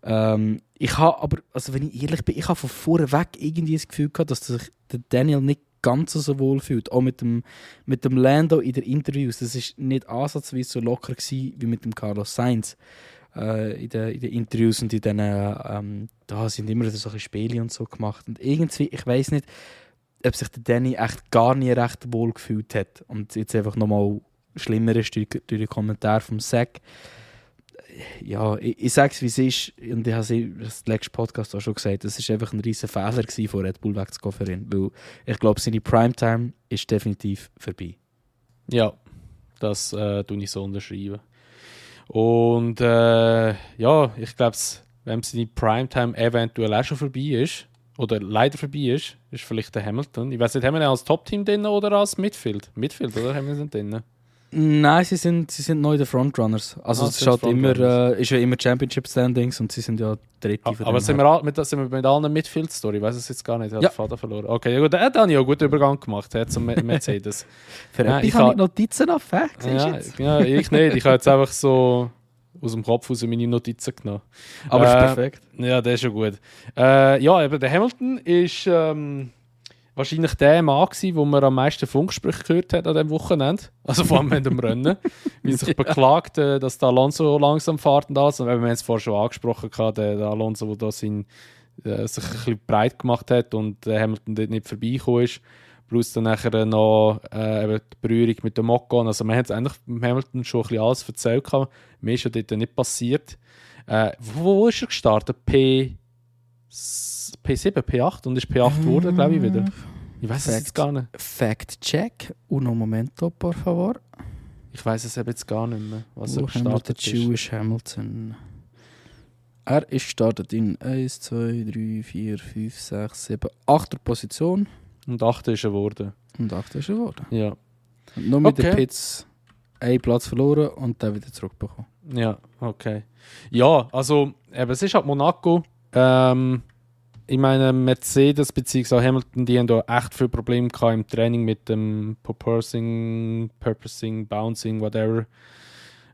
Ich habe aber, also wenn ich ehrlich bin, ich habe von vorweg irgendwie das Gefühl gehabt, dass sich der Daniel nicht ganz so wohl fühlt. Auch mit dem Lando in den Interviews. Das ist nicht ansatzweise so locker gewesen wie mit dem Carlos Sainz. In den Interviews und in den, da sind immer so ein Spiele und so gemacht. Und irgendwie, ich weiß nicht, ob sich der Danny echt gar nie recht wohl gefühlt hat. Und jetzt einfach nochmal schlimmer ist durch den Kommentar vom Zack. Ja, ich sage es, wie es ist. Und ich habe es im letzten Podcast auch schon gesagt, es war einfach ein riesen Fehler gewesen, von Red Bull wegzugehen für ihn. Weil ich glaube, seine Primetime ist definitiv vorbei. Ja, das tue ich so unterschreiben. Und ja, ich glaube, wenn seine Primetime eventuell auch schon vorbei ist, oder leider vorbei ist vielleicht der Hamilton. Ich weiß nicht, haben wir ihn als Top-Team drin oder als Midfield? Midfield, oder haben wir ihn drin? Nein, sie sind neu die Frontrunners. Also es ist halt immer, Frontrunners. ist ja immer Championship Standings und sie sind ja Dritte. von Aber dem sind her. wir mit allen Midfield-Story? Ich weiß es jetzt gar nicht, ich habe Ja. den Faden verloren. Okay, ja gut, der hat dann ja einen guten Übergang gemacht zum Mercedes. Für Ja, etwas ich habe ha- ich Notizen abgegeben. ja, ich nicht. Ich habe jetzt einfach so aus dem Kopf aus meine Notizen genommen. Aber es ist perfekt. Ja, der ist schon gut. Ja, eben der Hamilton ist wahrscheinlich der Mann gewesen, wo man am meisten Funksprüche gehört hat an diesem Wochenende. Also vor allem während dem Rennen. Wie er sich beklagt, dass der Alonso langsam fährt und alles. Und wir haben es vorher schon angesprochen, der Alonso, der da sich ein bisschen breit gemacht hat und Hamilton dort nicht vorbeigekommen ist. Plus dann nachher noch eben die Berührung mit dem Ocon. Also man hat eigentlich beim Hamilton schon ein bisschen alles erzählt. Mir ist ja dort nicht passiert. Wo ist er gestartet? P7, P8 und ist P8 geworden, glaube ich, wieder. Ich weiß es jetzt gar nicht. Fact check. Uno momento, por favor. Ich weiß es eben jetzt gar nicht mehr, was er Wo haben wir den gestartet ist. Jewish Hamilton? Er ist gestartet in 1, 2, 3, 4, 5, 6, 7, 8. Position. Und 8 ist er geworden. Und 8 ist er geworden. Ja. Und nur mit den Okay. Pits einen Platz verloren und dann wieder zurückbekommen. Ja, okay. Ja, also eben, es ist halt Monaco. Ich meine, Mercedes bzw. Hamilton, die haben da echt viel Probleme gehabt im Training mit dem Purposing, Bouncing, whatever.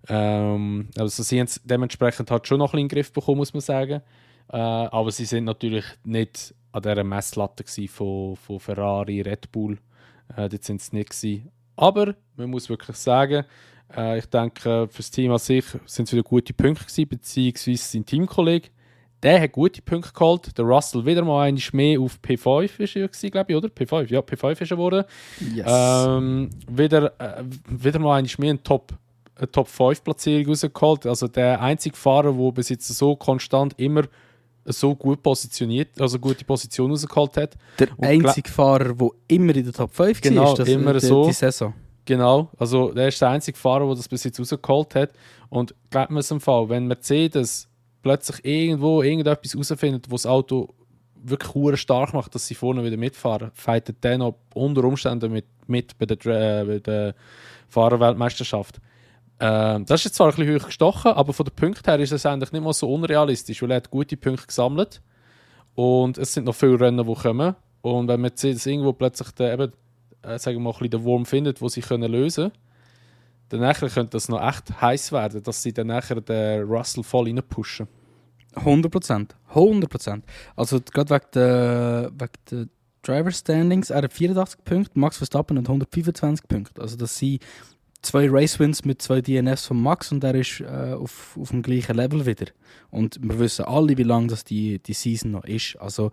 Also sie haben es dementsprechend halt schon noch ein bisschen in den Griff bekommen, muss man sagen. Aber sie sind natürlich nicht an dieser Messlatte von Ferrari, Red Bull. Dort sind sie nicht gewesen. Aber man muss wirklich sagen, ich denke, für das Team an sich sind es wieder gute Punkte gewesen, beziehungsweise sein Teamkollege. Der hat gute Punkte geholt. Der Russell wieder mal einmal mehr auf P5 ist er gewesen, glaube ich, oder? P5, ja, P5 ist er geworden. Yes. Wieder mal einmal mehr eine Top 5 Platzierung rausgeholt. Also der einzige Fahrer, der bis jetzt so konstant immer so gut positioniert, also gute Position rausgeholt hat. Der und einzige Fahrer, der immer in der Top 5 Genau, war, das immer die, so. die Saison. Genau, also der ist der einzige Fahrer, der das bis jetzt rausgeholt hat. Und glaubt mir es im Fall, wenn Mercedes plötzlich irgendwo irgendetwas herausfindet, wo das Auto wirklich hure stark macht, dass sie vorne wieder mitfahren, fightet der noch unter Umständen mit bei der Fahrerweltmeisterschaft. Das ist jetzt zwar ein bisschen hoch gestochen, aber von den Punkten her ist es eigentlich nicht mal so unrealistisch, weil er hat gute Punkte gesammelt und es sind noch viele Rennen, die kommen. Und wenn Mercedes irgendwo plötzlich sagen wir mal, ein bisschen den Wurm findet, den sie lösen können, dann nachher könnte das noch echt heiß werden, dass sie dann nachher den Russell voll reinpushen. 100%. 100%. Also gerade wegen der Driver Standings, er hat 84 Punkte, Max Verstappen hat 125 Punkte. Also das sind 2 Race-Wins mit 2 DNFs von Max und er ist auf dem gleichen Level wieder. Und wir wissen alle, wie lange das die Season noch ist. Also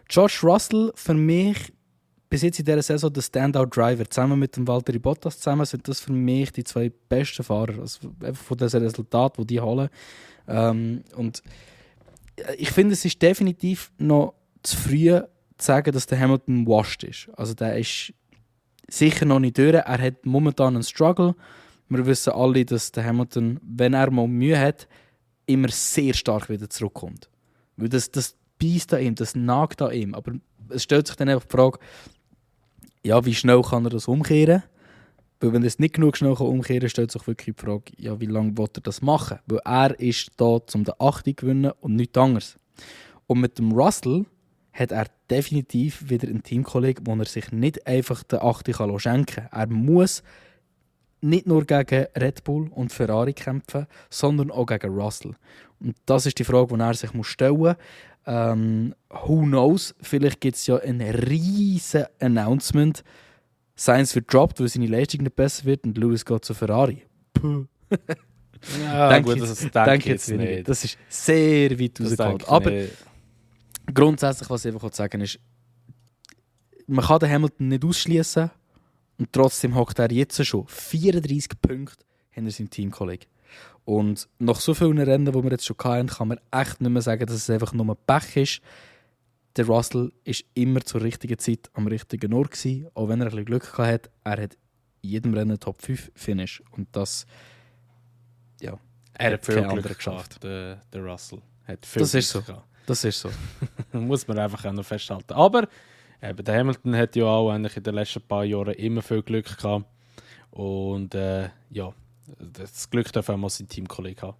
George Russell für mich bis jetzt in dieser Saison der Standout-Driver. Zusammen mit dem Valtteri Bottas zusammen sind das für mich die 2 besten Fahrer. Also einfach von diesen Resultaten, die holen. Und ich finde, es ist definitiv noch zu früh zu sagen, dass der Hamilton washed ist. Also der ist sicher noch nicht durch. Er hat momentan einen Struggle. Wir wissen alle, dass der Hamilton, wenn er mal Mühe hat, immer sehr stark wieder zurückkommt. Weil das beißt an ihm, das nagt an ihm. Aber es stellt sich dann einfach die Frage, ja, wie schnell kann er das umkehren? Weil wenn er es nicht genug schnell umkehren kann, stellt sich wirklich die Frage, ja, wie lange will er das machen? Weil er ist da, um den 8. zu gewinnen und nichts anderes. Und mit dem Russell hat er definitiv wieder einen Teamkollegen, wo er sich nicht einfach den 8. schenken kann. Er muss nicht nur gegen Red Bull und Ferrari kämpfen, sondern auch gegen Russell. Und das ist die Frage, die er sich stellen muss. Who knows? Vielleicht gibt es ja ein riesen Announcement. Sainz wird dropped, weil seine Leistung nicht besser wird und Lewis geht zu Ferrari. Ja, denke gut, jetzt, das denke jetzt ich nicht. nicht. Das ist sehr weit rausgeholt. Aber grundsätzlich, was ich einfach sagen ist, man kann den Hamilton nicht ausschließen und trotzdem hockt er jetzt schon 34 Punkte hinter seinem Teamkollegen. Und nach so vielen Rennen, die wir jetzt schon hatten, kann man echt nicht mehr sagen, dass es einfach nur Pech ist. Der Russell war immer zur richtigen Zeit am richtigen Ort gewesen, auch wenn er ein bisschen Glück hatte. Er hat in jedem Rennen Top 5 Finish. Und das, ja, er hat viel kein Glück anderer geschafft, der Russell. Hat viel Das ist Glück so. gehabt. Das ist so. Muss man einfach auch noch festhalten. Aber der Hamilton hat ja auch eigentlich in den letzten paar Jahren immer viel Glück gehabt. Und ja, das Glück darf auch mal sein Teamkollege haben.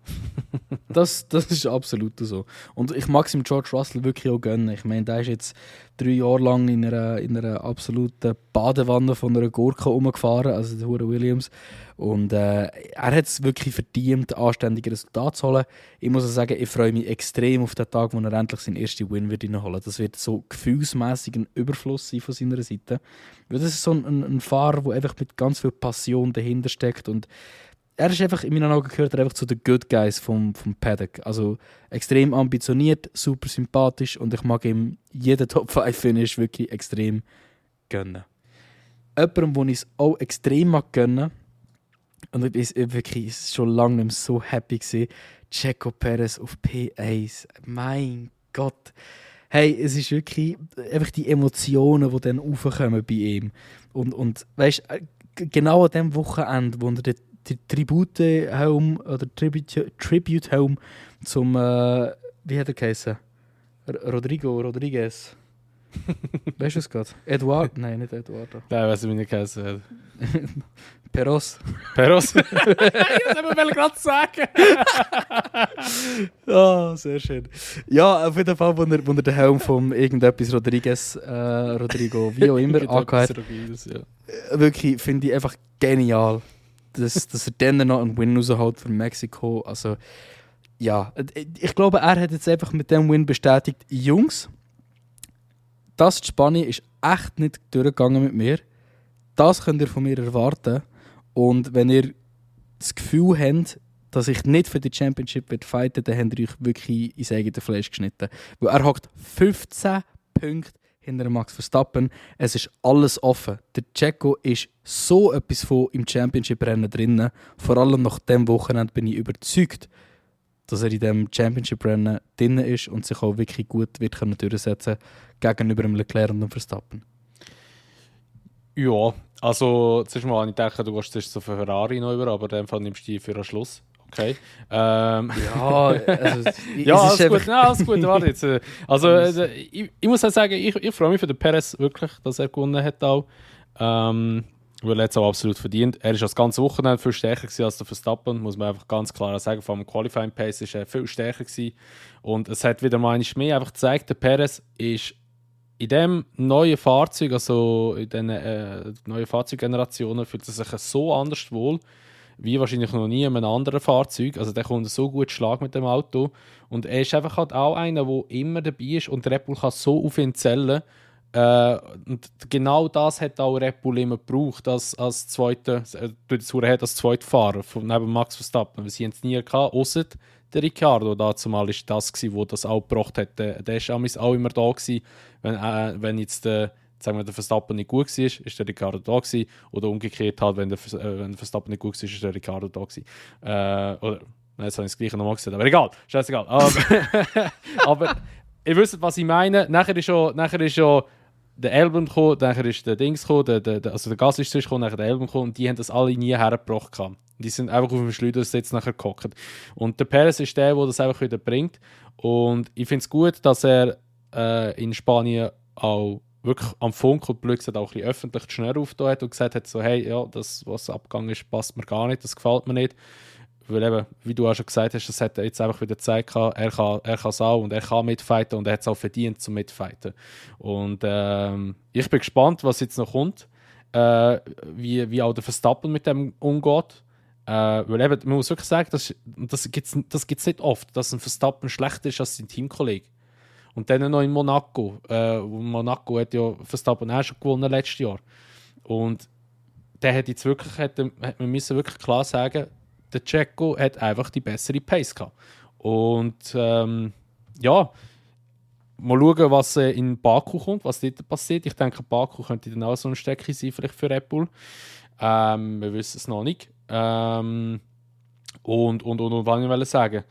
Das ist absolut so. Und ich mag es ihm George Russell wirklich auch gönnen. Ich meine, der ist jetzt 3 Jahre lang in einer absoluten Badewanne von einer Gurke rumgefahren, also der Hure Williams. Und er hat es wirklich verdient, anständige Resultate zu holen. Ich muss auch sagen, ich freue mich extrem auf den Tag, wo er endlich seinen ersten Win wird reinholen. Das wird so gefühlsmässig ein Überfluss sein von seiner Seite. Weil das ist so ein Fahrer, der einfach mit ganz viel Passion dahinter steckt. Und er ist einfach, in meinen Augen gehört er einfach zu den Good Guys vom Paddock. Also extrem ambitioniert, super sympathisch und ich mag ihm jeden Top-5-Finish wirklich extrem gönnen. Jemandem, wo ich es auch extrem mag gönnen, und ich bin wirklich schon lange nicht mehr so happy gewesen, Checo Perez auf P1. Mein Gott. Hey, es ist wirklich einfach die Emotionen, die dann aufkommen bei ihm. Und weißt du, genau an dem Wochenende, wo er die Tribute-Helm oder Tribute-Helm zum, wie hat er geheißen? Rodriguez. Weißt du es gerade? Eduard? Nein, nicht Eduardo. Nein, weiß ich nicht geheißen. Peros. Peros? Ich wollte gerade sagen. Ah, sehr schön. Ja, auf jeden Fall, wo er den Helm von irgendetwas Rodrigo, wie auch immer, angehört. Wirklich, finde ich einfach genial. Dass er dann noch einen Win rausholt für Mexiko. Also, ja, ich glaube, er hat jetzt einfach mit dem Win bestätigt, Jungs, das die Spanne ist echt nicht durchgegangen mit mir. Das könnt ihr von mir erwarten. Und wenn ihr das Gefühl habt, dass ich nicht für die Championship fighten werde, dann habt ihr euch wirklich ins eigene Fleisch geschnitten. Weil er hat 15 Punkte hinter Max Verstappen. Es ist alles offen. Der Checo ist so etwas von im Championship-Rennen drin. Vor allem nach dem Wochenende bin ich überzeugt, dass er in diesem Championship-Rennen drin ist und sich auch wirklich gut wird können durchsetzen gegenüber dem Leclerc und dem Verstappen. Ja, also zuerst mal habe ich gedacht, du gehst zuerst zu Ferrari noch über, aber in dem Fall nimmst du die für den Schluss. Okay. Ja, also, ja, alles gut. Nein, alles gut. Warte jetzt. Also, ich muss auch sagen, ich freue mich für den Perez wirklich, dass er gewonnen hat auch. Weil er es auch absolut verdient. Er ist das ganze Wochenende viel stärker gewesen als der Verstappen, muss man einfach ganz klar sagen. Vor allem Qualifying Pace ist er viel stärker gewesen. Und es hat wieder mal mehr einfach gezeigt, der Perez ist in diesem neuen Fahrzeug, also in diesen neuen Fahrzeuggenerationen, fühlt er sich so anders wohl. wie wahrscheinlich noch nie in einem anderen Fahrzeug. Also der kommt so gut Schlag mit dem Auto. Und er ist einfach halt auch einer, der immer dabei ist und Red Bull kann so auf ihn zählen. Und genau das hat auch Red Bull immer gebraucht als zweiter, als zweiter Fahrer neben Max Verstappen. Sie haben es nie gehabt, ausser der Ricciardo. Dazumal war das, der das auch gebracht hat. Der war auch immer da gewesen, wenn jetzt sagen wir, der Verstappen nicht gut war, ist der Ricciardo da gewesen. Oder umgekehrt halt, wenn der Verstappen nicht gut war, ist der Ricciardo da gewesen. Oder, jetzt habe ich das Gleiche nochmal gesagt, aber egal, scheißegal. Aber ihr wisst, was ich meine. Nachher ist schon der Albon gekommen, nachher ist der Dings gekommen, also der Gas ist zuerst gekommen, nachher der Albon gekommen und die haben das alle nie hergebracht. Die sind einfach auf dem Schleudersitz nachher gehockt. Und der Perez ist der das einfach wieder bringt. Und ich finde es gut, dass er in Spanien auch wirklich am Funk und blöd gesagt auch ein bisschen öffentlich die Schnur aufgetan hat und gesagt hat, so, hey, ja, das, was abgegangen ist, passt mir gar nicht, das gefällt mir nicht. Weil eben, wie du auch schon gesagt hast, das hat er jetzt einfach wieder gezeigt, er kann es auch und er kann mitfighten und er hat es auch verdient zum Mitfighten. Und ich bin gespannt, was jetzt noch kommt, wie auch der Verstappen mit dem umgeht. Weil eben, man muss wirklich sagen, das gibt's nicht oft, dass ein Verstappen schlechter ist als sein Teamkollege. Und dann noch in Monaco. Monaco hat ja Verstappen auch schon gewonnen letztes Jahr. Und der hat jetzt wirklich, man müssen wirklich klar sagen, der Checo hat einfach die bessere Pace gehabt. Und ja, mal schauen, was in Baku kommt, was dort passiert. Ich denke, Baku könnte dann auch so ein Strecke sein, vielleicht für Red Bull. Wir wissen es noch nicht. Und was ich wollte sagen,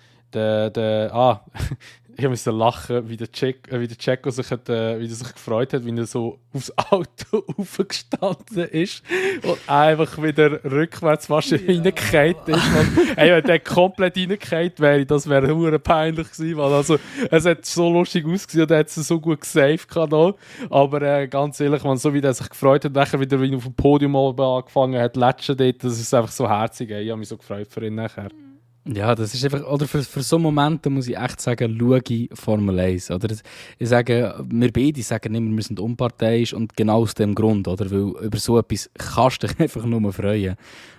ich musste lachen, wie der Checo sich gefreut hat, wie er so aufs Auto aufgestanden ist und einfach wieder rückwärts fast reingefallen ist. Wenn der komplett reingefallen wäre, das wäre verdammt peinlich gewesen, weil also, es hat so lustig ausgesehen und er hat es so gut gesaved gehabt. Aber ganz ehrlich, man, so wie er sich gefreut hat, nachher wieder auf dem Podium angefangen hat, latschen dort, das ist einfach so herzig. Ich habe mich so gefreut für ihn nachher. Ja, das ist einfach, oder für so Momente muss ich echt sagen, schaue Formel 1. Oder? Ich sage, wir beide sagen immer, wir sind unparteiisch und genau aus dem Grund, oder? Weil über so etwas kannst du dich einfach nur freuen.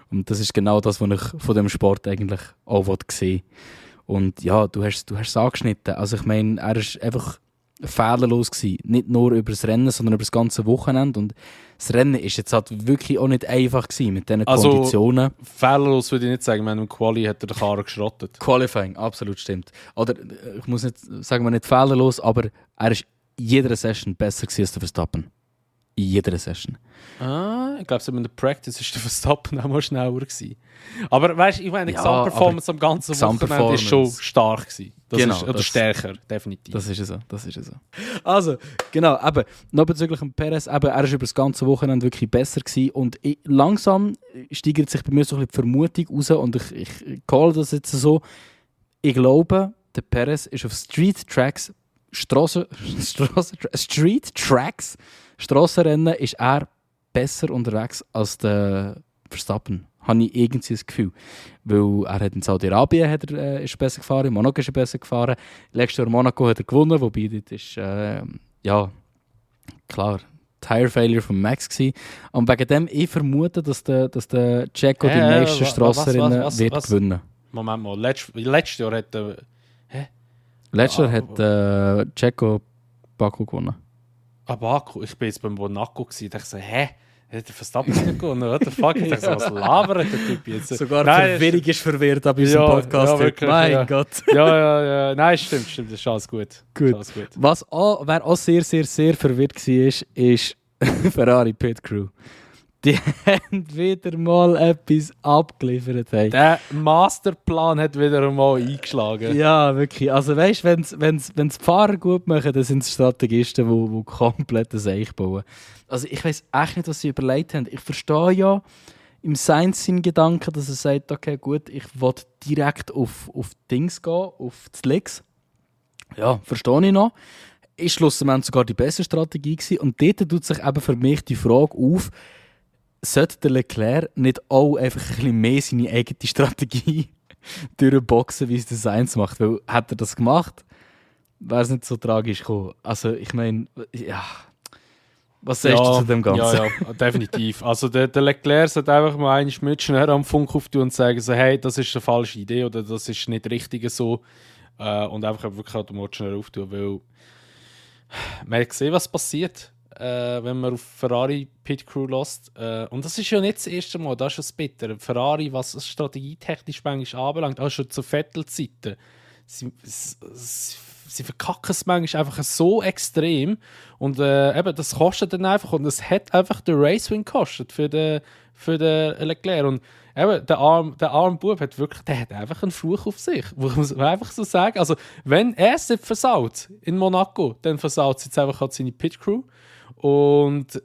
Und das ist genau das, was ich von dem Sport eigentlich auch sehen will. Und ja, du hast es angeschnitten. Also ich meine, er ist einfach fehlerlos gewesen. Nicht nur über das Rennen, sondern über das ganze Wochenende. Und das Rennen ist jetzt halt wirklich auch nicht einfach gewesen mit diesen Konditionen. Fehlerlos würde ich nicht sagen. Im Quali hat er den Karren geschrottet. Qualifying, absolut stimmt. Oder ich muss nicht sagen, wir nicht fehlerlos, aber er ist in jeder Session besser gewesen als der Verstappen. In jeder Session. Ich glaube, in der Practice war der Verstappen auch mal schneller gewesen. Aber weißt du, ich meine, die Gesamtperformance am ganzen Wochenende war schon stark gewesen. Oder stärker, definitiv. Das ist es so. Also, genau, eben, noch bezüglich dem Perez, eben, er war über das ganze Wochenende wirklich besser gewesen und langsam steigert sich bei mir so ein bisschen die Vermutung raus und ich call das jetzt so. Ich glaube, der Perez ist auf Strassenrennen ist er besser unterwegs als der Verstappen. Habe ich irgendwie das Gefühl. Weil er hat in Saudi-Arabien ist besser gefahren, in Monaco ist er besser gefahren. Letztes Jahr in Monaco hat er gewonnen, wobei das ist, ja, klar, Tire Failure von Max gewesen. Und wegen dem, ich vermute, dass der Checo die nächsten Strassenrennen wird gewinnen. Moment mal, letztes Jahr hat er... Letztes Jahr hat Checo Baku gewonnen. Baku? Ich bin jetzt beim Monaco gewesen. Ich dachte so, hat der Verstappen gewonnen? What the fuck? Ich dachte so, was labert der Typ jetzt? Sogar Verwirrung ist verwirrt bei unserem Podcast. Ja, wirklich, mein Gott. Ja. Nein, stimmt. Das ist alles gut. Wer auch sehr, sehr, sehr verwirrt war, ist Ferrari Pit Crew. Die haben wieder mal etwas abgeliefert. Hey. Der Masterplan hat wieder mal eingeschlagen. Ja, wirklich. Also weißt du, wenn die Fahrer gut machen, dann sind es Strategisten, die komplett das Eich bauen. Also ich weiß echt nicht, was sie überlegt haben. Ich verstehe ja im Sainz seinen Gedanken, dass er sagt, okay, gut, ich will direkt auf Dings gehen, auf die Slicks. Ja, verstehe ich noch. Ist schlussendlich sogar die bessere Strategie gewesen. Und dort tut sich eben für mich die Frage auf, sollte der Leclerc nicht auch einfach ein bisschen mehr seine eigene Strategie durchboxen, wie es der Sainz macht? Weil, hat er das gemacht, wäre es nicht so tragisch gekommen. Also, ich meine, ja. Was sagst du zu dem Ganzen? Ja, definitiv. Also der Leclerc sollte einfach mal einen mit schnell am Funk auftun und sagen so, hey, das ist eine falsche Idee oder das ist nicht richtig so. Und einfach wirklich halt den schnell auftun, weil man hat gesehen, was passiert, wenn man auf Ferrari Pit Crew lässt. Und das ist ja nicht das erste Mal, das ist das Bitter. Ferrari, was es strategietechnisch manchmal anbelangt, auch schon zu Vettel-Zeiten, sie verkacken es manchmal einfach so extrem und eben, das kostet dann einfach und es hat einfach den Race-Win gekostet für den Leclerc und eben, der arme Bub hat wirklich, der hat einfach einen Fluch auf sich, muss man einfach so sagen. Also wenn er es nicht versaut in Monaco, dann versaut es jetzt einfach halt seine Pit-Crew und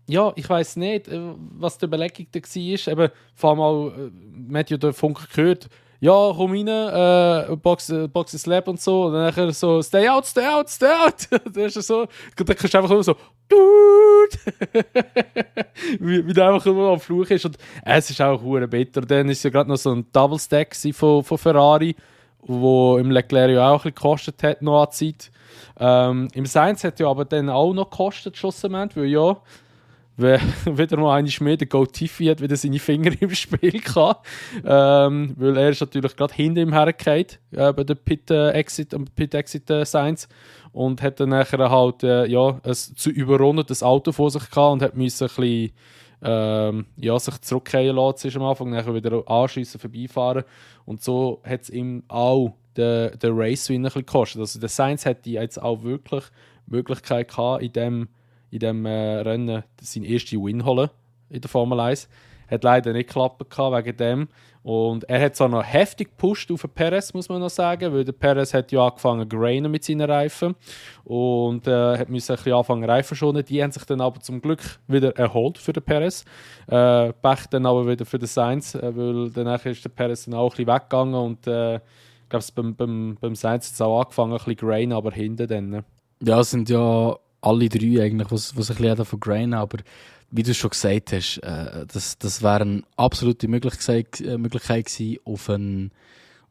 ja, ich weiss nicht, was die Überlegung da war. Eben, vor allem man hat ja den Funk gehört, ja, komm rein, Box is Lab und so. Und dann nachher so, stay out, stay out, stay out. Dann ist so, dann kannst du einfach immer so, wie der einfach immer am Fluch ist. Und es ist auch verdammt bitter. Dann ist ja gerade noch so ein Double Stack von Ferrari, wo im Leclerc ja auch ein bisschen gekostet hat, noch an Zeit. Im Sainz hat ja aber dann auch noch gekostet, schlussendlich, weil ja, wieder mal eine mehr, der Gold Tiffy hat wieder seine Finger im Spiel gehabt. Weil er ist natürlich gerade hinter ihm hergefallen, bei der Pit-Exit Science. Und hat dann nachher halt ein zu überrundetes Auto vor sich gehabt und hat müssen ein bisschen, sich zurückkehren lassen am Anfang, nachher wieder anschiessen, vorbeifahren. Und so hat es ihm auch der Race-Win ein bisschen gekostet. Also der Sainz hätte jetzt auch wirklich die Möglichkeit gehabt, in dem Rennen seinen ersten Win holen in der Formel 1. Hat leider nicht geklappt wegen dem. Und er hat zwar noch heftig gepusht auf den Perez, muss man noch sagen, weil der Perez hat ja angefangen zu grainen mit seinen Reifen und hat müssen ein bisschen anfangen Reifen schonen. Die haben sich dann aber zum Glück wieder erholt für den Perez. Pech dann aber wieder für den Sainz, weil danach ist der Perez dann auch ein bisschen weggegangen und ich glaube, beim Sainz hat es auch angefangen ein bisschen grainen, aber hinten dann. Ja, es sind ja alle drei eigentlich, was ein bisschen davon grainen, aber wie du schon gesagt hast, das wäre eine absolute Möglichkeit gewesen auf einen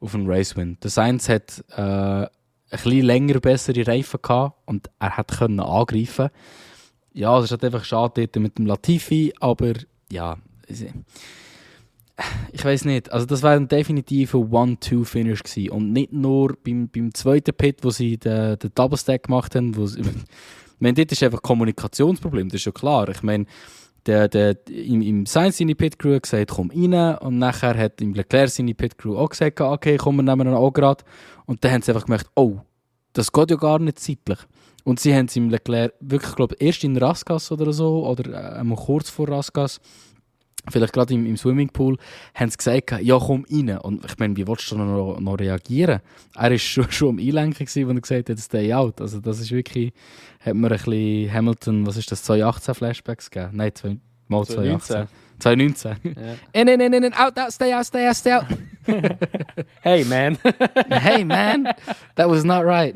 Race-Win. Der Sainz hat ein bisschen länger bessere Reifen gehabt und er hat können angreifen. Ja, es ist halt einfach schade mit dem Latifi, aber ja, ich weiß nicht. Also das wäre definitiv ein One-Two-Finish gewesen und nicht nur beim zweiten Pit, wo sie den Double Stack gemacht haben, wo sie ich meine, dort ist einfach ein Kommunikationsproblem, das ist ja klar. Ich meine, im Sainz seine Pit-Crew hat gesagt, komm rein. Und nachher hat im Leclerc seine Pit-Crew auch gesagt, okay, komm, wir nehmen ihn auch gerade. Und dann haben sie einfach gemerkt, oh, das geht ja gar nicht zeitlich. Und sie haben es im Leclerc wirklich, glaube ich, erst in Rasgas oder so, oder kurz vor Rasgas, vielleicht gerade im Swimmingpool, haben sie gesagt, ja, komm rein. Und ich meine, wie willst du noch reagieren? Er war schon am Einlenken, als er gesagt hat, stay out. Also das ist wirklich, hat mir ein bisschen Hamilton, was ist das, 2018 Flashbacks gegeben? Nein, 2018. 2019. Ja. Nein, out, stay out. Hey, man. Hey, man. That was not right.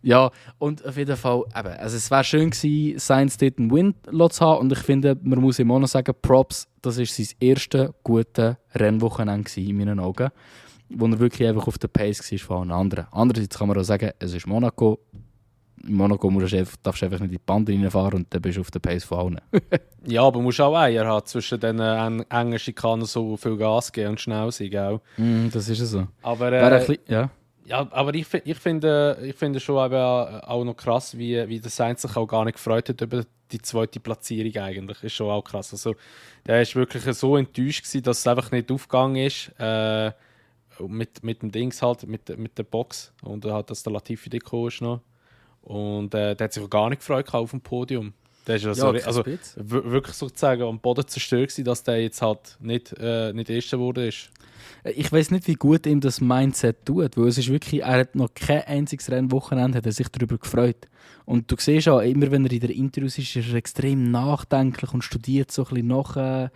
Ja, und auf jeden Fall, eben, also es wäre schön gewesen, Sainz dort einen Win zu haben und ich finde, man muss ihm auch noch sagen, Props, das war sein erstes gutes Rennwochenende in meinen Augen, wo er wirklich einfach auf der Pace war von allen anderen. Andererseits kann man auch sagen, es ist Monaco. In Monaco darfst du einfach nicht in die Bande reinfahren und dann bist du auf der Pace von allen. Ja, aber du musst auch Eier haben, zwischen den engen Schikanen so viel Gas geben und schnell sein, gell? Das ist so. Aber ja. Ja, aber ich finde schon eben auch noch krass, wie der Sainz sich auch gar nicht gefreut hat über die zweite Platzierung eigentlich. Ist schon auch krass. Also, der war wirklich so enttäuscht gewesen, dass es einfach nicht aufgegangen ist. Mit dem Dings halt, mit der Box. Und halt, dass der Latifi gekommen ist noch. Und der hat sich auch gar nicht gefreut auf dem Podium. Der ist wirklich sozusagen am Boden zerstört gewesen, dass der jetzt halt nicht Erster geworden ist. Ich weiß nicht, wie gut ihm das Mindset tut, weil es ist wirklich, er hat noch kein einziges Rennwochenende, hat er sich darüber gefreut. Und du siehst auch, immer wenn er in der Interviews ist er extrem nachdenklich und studiert so ein bisschen nach.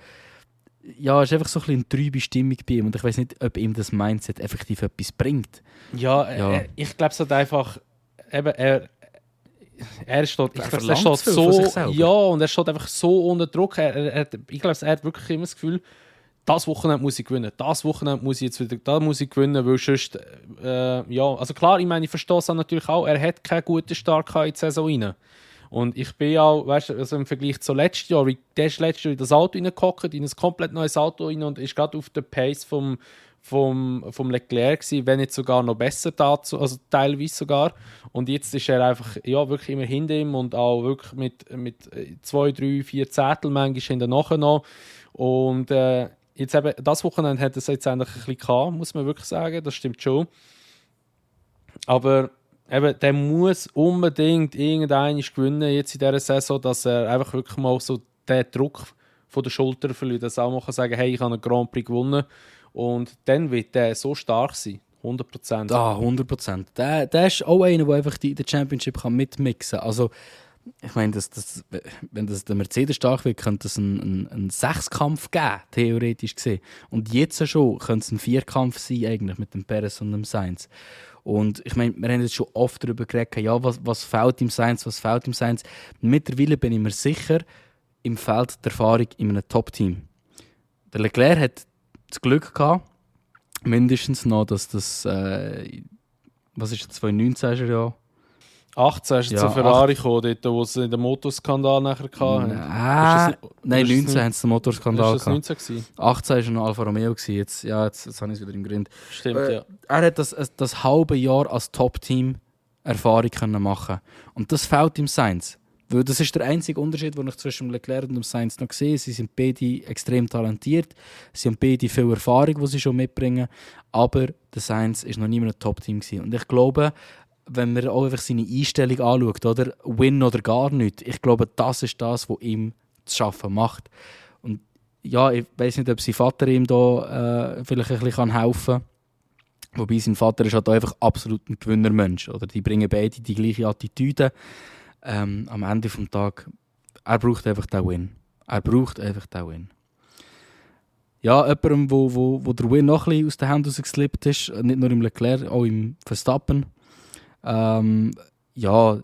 Ja, es ist einfach so ein bisschen eine trübe Stimmung bei ihm und ich weiß nicht, ob ihm das Mindset effektiv etwas bringt. Ja. Ich glaube es hat einfach, eben, er steht so, ja, und er steht einfach so unter Druck. Ich glaube, er hat wirklich immer das Gefühl, das Wochenende muss ich gewinnen, das Wochenende muss ich jetzt wieder, da muss ich gewinnen, weil sonst, ja, also klar, ich meine, ich verstehe es natürlich auch, er hat keinen guten Start in die Saison rein. Und ich bin auch, weißt du, also im Vergleich zu letztes Jahr, der ist letztes Jahr in das Auto reingehockt, in ein komplett neues Auto rein und ist gerade auf der Pace vom Leclerc gewesen, wenn nicht sogar noch besser dazu, also teilweise sogar. Und jetzt ist er einfach, ja, wirklich immer hinter ihm und auch wirklich mit 2, 3, 4 Zettel manchmal hinterher noch. Und jetzt eben, das Wochenende hat er es jetzt eigentlich ein bisschen gehabt, muss man wirklich sagen, das stimmt schon. Aber eben, der muss unbedingt irgendeinen gewinnen jetzt in dieser Saison, dass er einfach wirklich mal so den Druck von der Schulter verliert, dass er auch mal sagen kann, hey, ich habe einen Grand Prix gewonnen. Und dann wird der so stark sein, 100%. Ah, 100%. Der ist auch einer, der einfach die Championship mitmixen kann. Also, ich meine, wenn der Mercedes stark wird, könnte es einen Sechskampf geben, theoretisch gesehen. Und jetzt schon könnte es ein Vierkampf sein, eigentlich, mit dem Perez und dem Sainz. Und ich meine, wir haben jetzt schon oft darüber geredet, ja, was fehlt im Sainz, was fehlt im Sainz. Mittlerweile bin ich mir sicher, im Feld der Erfahrung in einem Top-Team. Der Leclerc hat das Glück gehabt, mindestens noch, dass das, was ist das, 2019 ist er ja? 18 ist zu Ferrari gekommen, dort, wo sie den Motorskandal nachher hatten. Nein, 19 haben sie den Motorskandal gehabt. Ist das 19 gewesen? 18 war noch Alfa Romeo. Jetzt habe ich es wieder im Grind. Stimmt, ja. Er hat das halbe Jahr als Top-Team Erfahrung machen. Und das fehlt im Sainz. Weil das ist der einzige Unterschied, den ich zwischen dem Leclerc und dem Sainz noch sehe. Sie sind beide extrem talentiert. Sie haben beide viel Erfahrung, die sie schon mitbringen. Aber der Sainz war noch nie mehr ein Top-Team gewesen. Und ich glaube, wenn man auch einfach seine Einstellung anschaut, oder Win oder gar nicht, ich glaube, das ist das, was ihm zu schaffen macht. Und ja, ich weiß nicht, ob sein Vater ihm da vielleicht ein bisschen helfen kann. Wobei sein Vater ist halt einfach absolut ein Gewinnermensch. Oder die bringen beide die gleiche Attitüde. Am Ende des Tages, er braucht einfach den Win. Er braucht einfach den Win. Ja, jemandem, wo der Win noch ein bisschen aus den Händen rausgeslippt ist, nicht nur im Leclerc, auch im Verstappen. Ja, er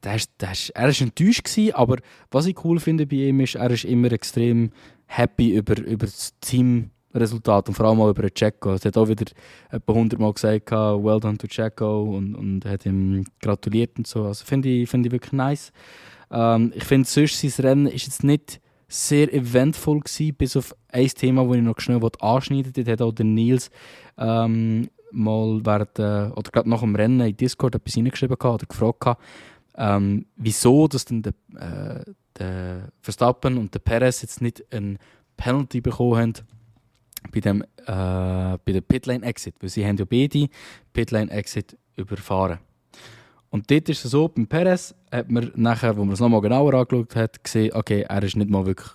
war enttäuscht gewesen, aber was ich cool finde bei ihm ist, er ist immer extrem happy über das Teamresultat und vor allem auch über Checo. Er hat auch wieder etwa 100 Mal gesagt, well done to Checo und hat ihm gratuliert und so. Also finde ich wirklich nice. Ich finde sonst, sein Rennen ist jetzt nicht sehr eventvoll gewesen, bis auf ein Thema, das ich noch schnell anschneiden wollte. Dort hat auch der Nils mal oder gerade nach dem Rennen in Discord etwas hineingeschrieben oder gefragt, wieso dass dann der Verstappen und der Perez jetzt nicht ein Penalty bekommen haben bei der Pitlane-Exit, weil sie haben ja beide Pitlane-Exit überfahren. Und dort ist es so, beim Perez hat man nachher, wo man es nochmal genauer angeschaut hat, gesehen, okay, er ist nicht mal wirklich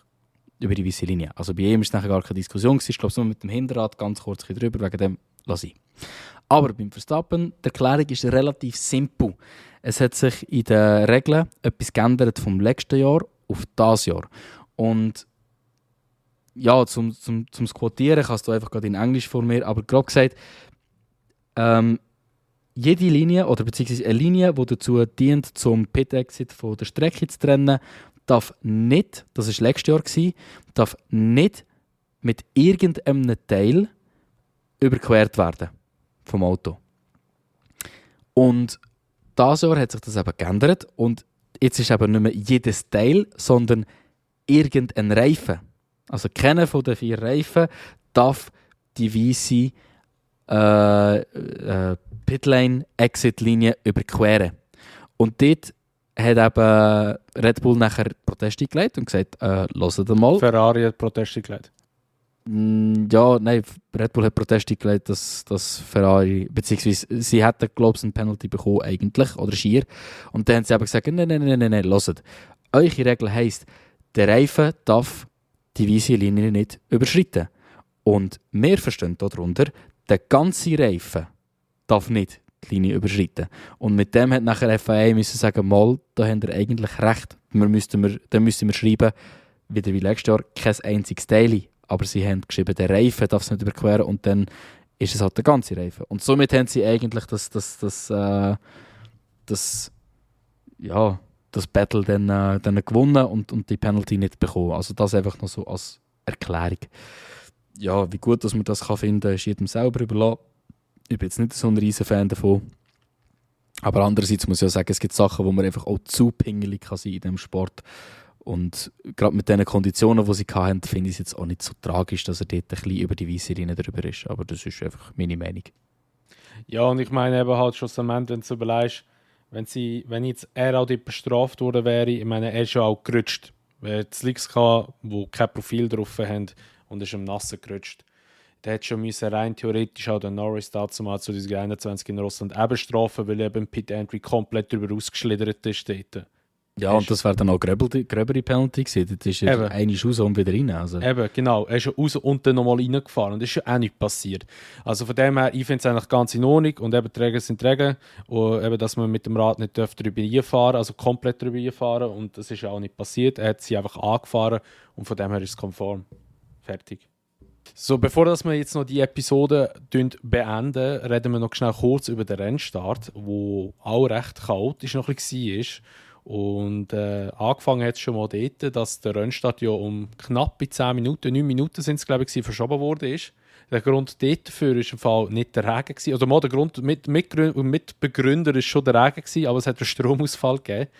über die weiße Linie. Also bei ihm ist es nachher gar keine Diskussion gewesen. Ich glaube, so mit dem Hinterrad ganz kurz drüber, wegen dem lasse ich. Aber beim Verstappen, die Erklärung ist relativ simpel. Es hat sich in den Regeln etwas geändert vom letzten Jahr auf das Jahr. Und ja, zum Quotieren kannst du einfach gerade in Englisch vor mir, aber grob gesagt, jede Linie oder beziehungsweise eine Linie, die dazu dient, zum Pit-Exit von der Strecke zu trennen, darf nicht, das war letztes Jahr, darf nicht mit irgendeinem Teil überquert werden vom Auto. Und dieses Jahr hat sich das eben geändert und jetzt ist eben nicht mehr jedes Teil, sondern irgendein Reifen. Also keiner von den 4 Reifen darf die weisse Pitlane-Exit-Linie überqueren. Und dort hat eben Red Bull nachher Protest eingelegt und gesagt, hört mal. Ferrari hat Protest eingelegt. Ja, nein, Red Bull hat Protest eingelegt, dass Ferrari, beziehungsweise sie hätten, glaube ich, einen Penalty bekommen eigentlich, oder schier. Und dann haben sie eben gesagt, nein, hört. Eure Regel heisst, der Reifen darf die weiße Linie nicht überschreiten. Und wir verstehen darunter, der ganze Reifen darf nicht die Linie überschreiten. Und mit dem hat nachher FIA müssen sagen, mal, da haben wir eigentlich recht. Dann müssten wir schreiben, wieder wie letztes Jahr, kein einziges Teil. Aber sie haben geschrieben, der Reifen darf es nicht überqueren und dann ist es halt der ganze Reifen. Und somit haben sie eigentlich das Battle dann gewonnen und die Penalty nicht bekommen. Also das einfach noch so als Erklärung. Ja, wie gut dass man das kann finden, ist jedem selber überlassen. Ich bin jetzt nicht so ein riesen Fan davon. Aber andererseits muss ich auch sagen, es gibt Sachen, wo man einfach auch zu pingelig kann sein in diesem Sport. Und gerade mit den Konditionen, die sie hatten, finde ich es jetzt auch nicht so tragisch, dass er dort ein bisschen über die Weisse drüber ist. Aber das ist einfach meine Meinung. Ja, und ich meine eben halt schlussendlich, wenn du überlegst, wenn jetzt er auch dort bestraft worden wäre, ich meine, er ist ja auch gerutscht. Er hat Slicks gehabt, die kein Profil drauf haben und ist im Nassen gerutscht. Der hätte schon müssen rein theoretisch auch den Norris dazu mal zu 2021 in Russland eben strafen, weil eben Pit Entry komplett darüber ausgeschlittert ist dort. Ja, und das wäre dann auch gröbere Penalty gewesen. Das ist ja eine raus und wieder rein. Also. Eben, genau. Er ist ja raus und dann nochmal reingefahren. Und das ist ja auch nichts passiert. Also von dem her, ich finde es eigentlich ganz in Ordnung. Und eben, die Regeln sind die Regeln. Und eben, dass man mit dem Rad nicht drüber fahren, also komplett drüber fahren. Und das ist ja auch nicht passiert. Er hat sie einfach angefahren und von dem her ist es konform. Fertig. So, bevor dass wir jetzt noch die Episode beenden, reden wir noch schnell kurz über den Rennstart, wo auch recht chaotisch noch ein bisschen war. Und angefangen hat es schon mal dort, dass der Rennstart ja um knappe 10 Minuten, 9 Minuten sind es, glaube ich, verschoben worden ist. Der Grund dafür war im Fall nicht der Regen gewesen. Oder mal der Grund, Mitbegründer war schon der Regen gewesen, aber es hat einen Stromausfall gegeben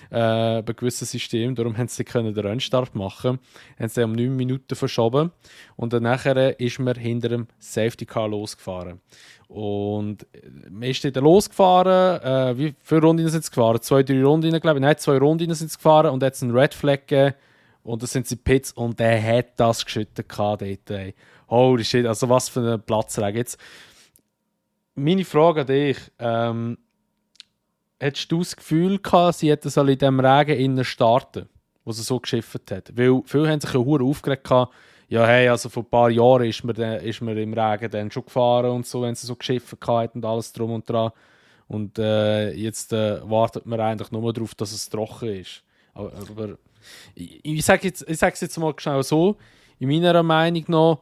bei gewissen Systemen. Darum haben sie den Rennstart machen. Haben sie um 9 Minuten verschoben. Und dann nachher ist man hinter dem Safety Car losgefahren. Und man ist dann losgefahren. Wie viele Runden sind sie gefahren? 2, 3 Runden, glaube ich. Nein, 2 Runden sind sie gefahren und jetzt einen Red Flag gegeben. Und dann sind sie Pits und der hat das geschüttet dort. Ey. Holy shit, also was für ein Platzregen. Jetzt, meine Frage an dich. Hättest du das Gefühl gehabt, sie hätten in diesem Regen innen starten, wo sie so geschifft hat? Weil viele haben sich ja verdammt aufgeregt gehabt, ja, hey, also vor ein paar Jahren ist man im Regen dann schon gefahren und so, wenn sie so geschifft hatten und alles drum und dran. Und jetzt wartet man eigentlich nur darauf, dass es trocken ist. Aber ich sage es jetzt mal schnell so, in meiner Meinung nach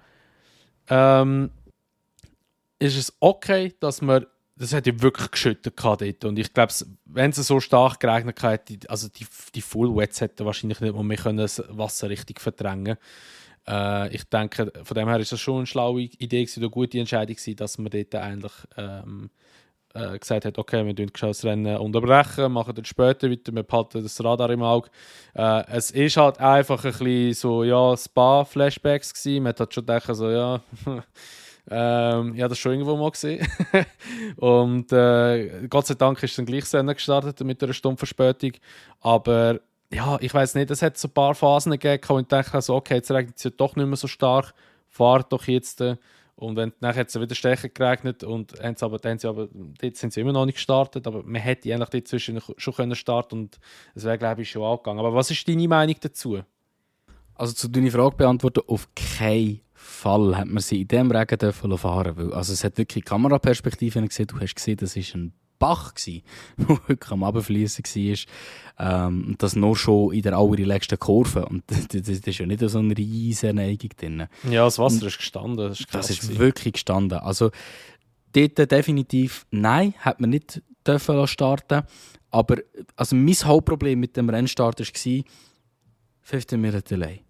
ist es okay, dass man, das hat ja wirklich geschüttet dort. Und ich glaube, wenn es so stark geregnet hat, also die Full Wets hätten wahrscheinlich nicht mehr das Wasser richtig verdrängen. Ich denke, von dem her ist das schon eine schlaue Idee gewesen, eine gute Entscheidung gewesen, dass man dort eigentlich gesagt hat, okay, wir tun das Rennen unterbrechen, machen dann später weiter, wir behalten das Radar im Auge. Es ist halt einfach ein bisschen so, ja, Spa-Flashbacks gewesen. Man hat halt schon gedacht, so, ja, ich habe das schon irgendwo mal gesehen. Und Gott sei Dank ist dann gleich das Rennen gestartet mit einer Stunde Verspätung. Aber ja, ich weiß nicht, es hat so ein paar Phasen gegeben, wo ich dachte, also, okay, jetzt regnet es ja doch nicht mehr so stark, fahrt doch jetzt. Und nachher hat es wieder stärker geregnet und dort sind sie immer noch nicht gestartet, aber man hätte eigentlich dort zwischen schon können starten und es wäre, glaube ich, schon angegangen. Aber was ist deine Meinung dazu? Also zu deiner Frage beantworten, auf keinen Fall hat man sie in diesem Regen dürfen fahren, weil also es hat wirklich Kameraperspektiven gesehen, du hast gesehen, das ist ein Bach gsi, der wirklich am Abfließen war. Und das noch schon in der allerletzten Kurve. Und das ist ja nicht so eine riesige Neigung drin. Ja, das Wasser ist gestanden. Das ist wirklich gestanden. Also dort definitiv nein, hat man nicht dürfen starten. Aber also mein Hauptproblem mit dem Rennstart war 15-Minute Delay.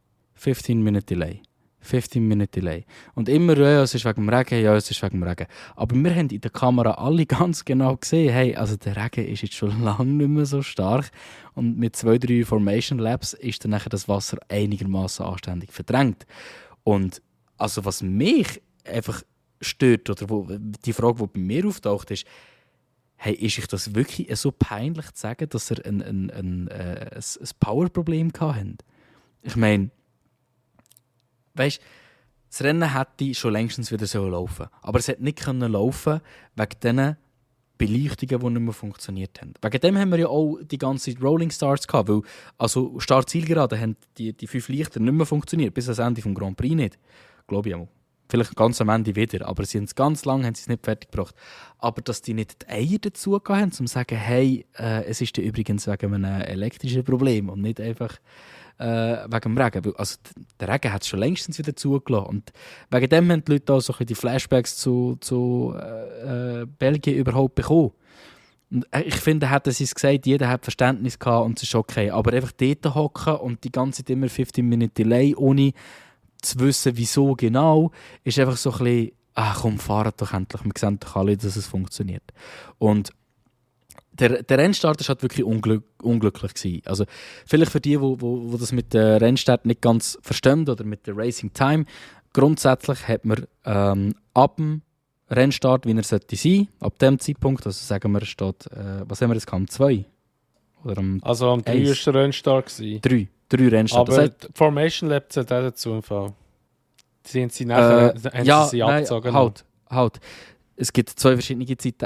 15-Minute Delay. 15-Minute Delay. Und immer, ja, es ist wegen dem Regen, ja, es ist wegen dem Regen. Aber wir haben in der Kamera alle ganz genau gesehen, hey, also der Regen ist jetzt schon lange nicht mehr so stark. Und mit 2, 3 Formation Laps ist dann nachher das Wasser einigermaßen anständig verdrängt. Und also was mich einfach stört, oder die Frage, die bei mir auftaucht, ist, hey, ist euch das wirklich so peinlich zu sagen, dass ihr ein Powerproblem hatten? Ich meine, weißt, das Rennen hätte schon längstens wieder laufen sollen. Aber es hätte nicht laufen wegen diesen Beleuchtungen, die nicht mehr funktioniert haben. Wegen dem haben wir ja auch die ganzen Rolling Starts gehabt, weil also Start-Zielgerade haben die 5 Lichter nicht mehr funktioniert, bis ans Ende des Grand Prix nicht. Glaube ich auch. Vielleicht ganz am Ende wieder, aber sie haben es ganz lange haben sie es nicht fertig gebracht. Aber dass die nicht die Eier dazu gehabt haben, um zu sagen, hey, es ist übrigens wegen einem elektrischen Problem und nicht einfach wegen dem Regen. Also der Regen hat es schon längstens wieder zugelassen. Und wegen dem haben die Leute auch so die Flashbacks zu Belgien überhaupt bekommen. Und ich finde, hätten sie es gesagt, jeder hat Verständnis gehabt und es ist okay. Aber einfach dort hocken und die ganze Zeit immer 15 Minuten Delay ohne zu wissen, wieso genau, ist einfach so ein bisschen, komm, fahrt doch endlich, wir sehen doch alle, dass es funktioniert. Und der Rennstart war halt wirklich unglücklich gewesen. Also vielleicht für die, wo das mit der Rennstart nicht ganz verstehen oder mit der Racing Time, grundsätzlich hat man ab dem Rennstart, wie er sollte sein, ab dem Zeitpunkt, also sagen wir, es steht, was haben wir jetzt gehabt, am 2? Oder am Also am 3 war der Rennstart. 3 Rennstarts. Aber die Formation Lab zählt auch dazu im Fall. Haben sie nachher abgezogen. Halt. Es gibt 2 verschiedene Zeiten.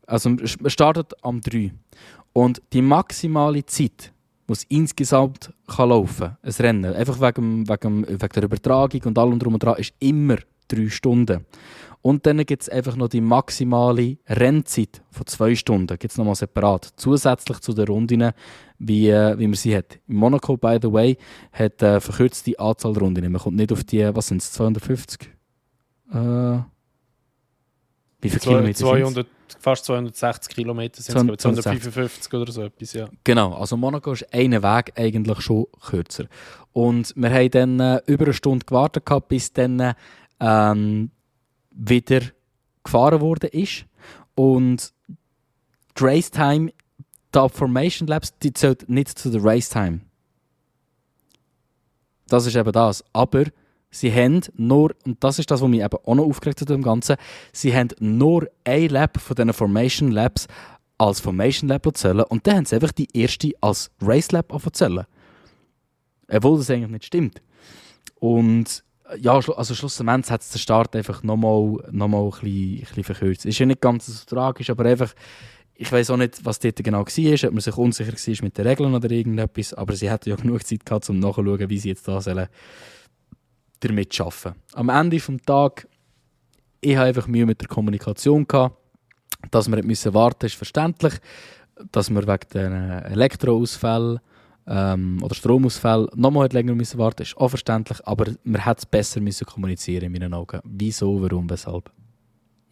Also man startet am 3. Und die maximale Zeit, die es insgesamt laufen kann, ein Rennen, einfach wegen der Übertragung und allem drum und dran, ist immer 3 Stunden. Und dann gibt es einfach noch die maximale Rennzeit von 2 Stunden. Gibt es nochmal separat. Zusätzlich zu den Runden, wie man sie hat. In Monaco, by the way, hat verkürzte Anzahl Runden. Man kommt nicht auf die, was sind es, 250? Wie viele Kilometer 200, fast 260 Kilometer sind es, 255 oder so etwas, ja. Genau, also Monaco ist einen Weg eigentlich schon kürzer. Und wir haben dann über eine Stunde gewartet, bis dann wieder gefahren worden ist. Und die Racetime, die Formation Labs, die zählt nicht zu der Racetime. Das ist eben das. Aber sie haben nur, und das ist das, was mich eben auch noch aufgeregt hat im Ganzen, sie haben nur ein Lab von diesen Formation Labs als Formation Lab zählen und dann haben sie einfach die erste als Race Lab zählen. Obwohl das eigentlich nicht stimmt. Und ja, also schlussendlich hat es den Start einfach nochmal ein bisschen verkürzt. Ist ja nicht ganz so tragisch, aber einfach, ich weiß auch nicht, was dort genau war, ob man sich unsicher war mit den Regeln oder irgendetwas, aber sie hatten ja genug Zeit gehabt, um nachzuschauen, wie sie jetzt da sollen damit arbeiten. Am Ende des Tages, ich hatte einfach Mühe mit der Kommunikation gehabt. Dass wir warten mussten, ist verständlich. Dass wir wegen den Elektroausfällen oder Stromausfällen nochmal länger warten mussten, ist auch verständlich. Aber wir hätten es besser kommunizieren in meinen Augen. Wieso, warum, weshalb?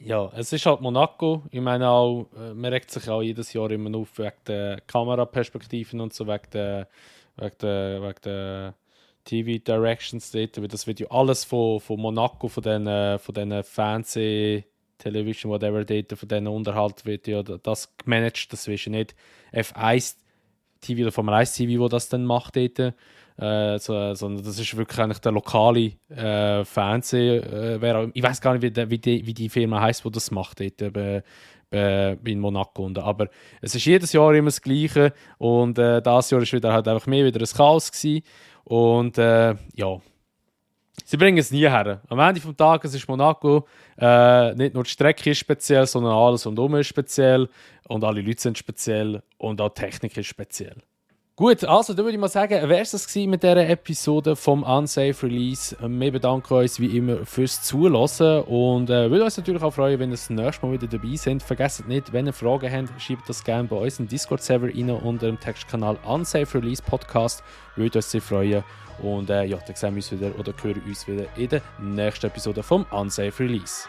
Ja, es ist halt Monaco. Ich meine auch, man regt sich auch jedes Jahr immer auf wegen der Kameraperspektiven und so, wegen der TV-Directions dort, weil das wird ja alles von Monaco, von diesen Fernseh-Television, whatever dort, von diesen Unterhalt wird ja das gemanagt. Das ist ja nicht F1 TV oder Formel 1 TV, wo das dann macht dort, sondern das ist wirklich eigentlich der lokale Fernseher. Ich weiß gar nicht, wie die Firma heisst, die das macht dort in Monaco. Aber es ist jedes Jahr immer das Gleiche und dieses Jahr war wieder halt einfach mehr wieder ein Chaos gewesen. Und ja, sie bringen es nie her. Am Ende des Tages ist Monaco nicht nur die Strecke ist speziell, sondern alles rundherum ist speziell und alle Leute sind speziell und auch die Technik ist speziell. Gut, also dann würde ich mal sagen, wäre es das mit dieser Episode vom Unsafe Release. Wir bedanken uns wie immer fürs Zuhören und würde uns natürlich auch freuen, wenn ihr das nächste Mal wieder dabei seid. Vergesst nicht, wenn ihr Fragen habt, schreibt das gerne bei uns im Discord-Server rein unter dem Textkanal Unsafe Release Podcast. Würde uns sehr freuen. Und ja, dann sehen wir uns wieder oder hören uns wieder in der nächsten Episode vom Unsafe Release.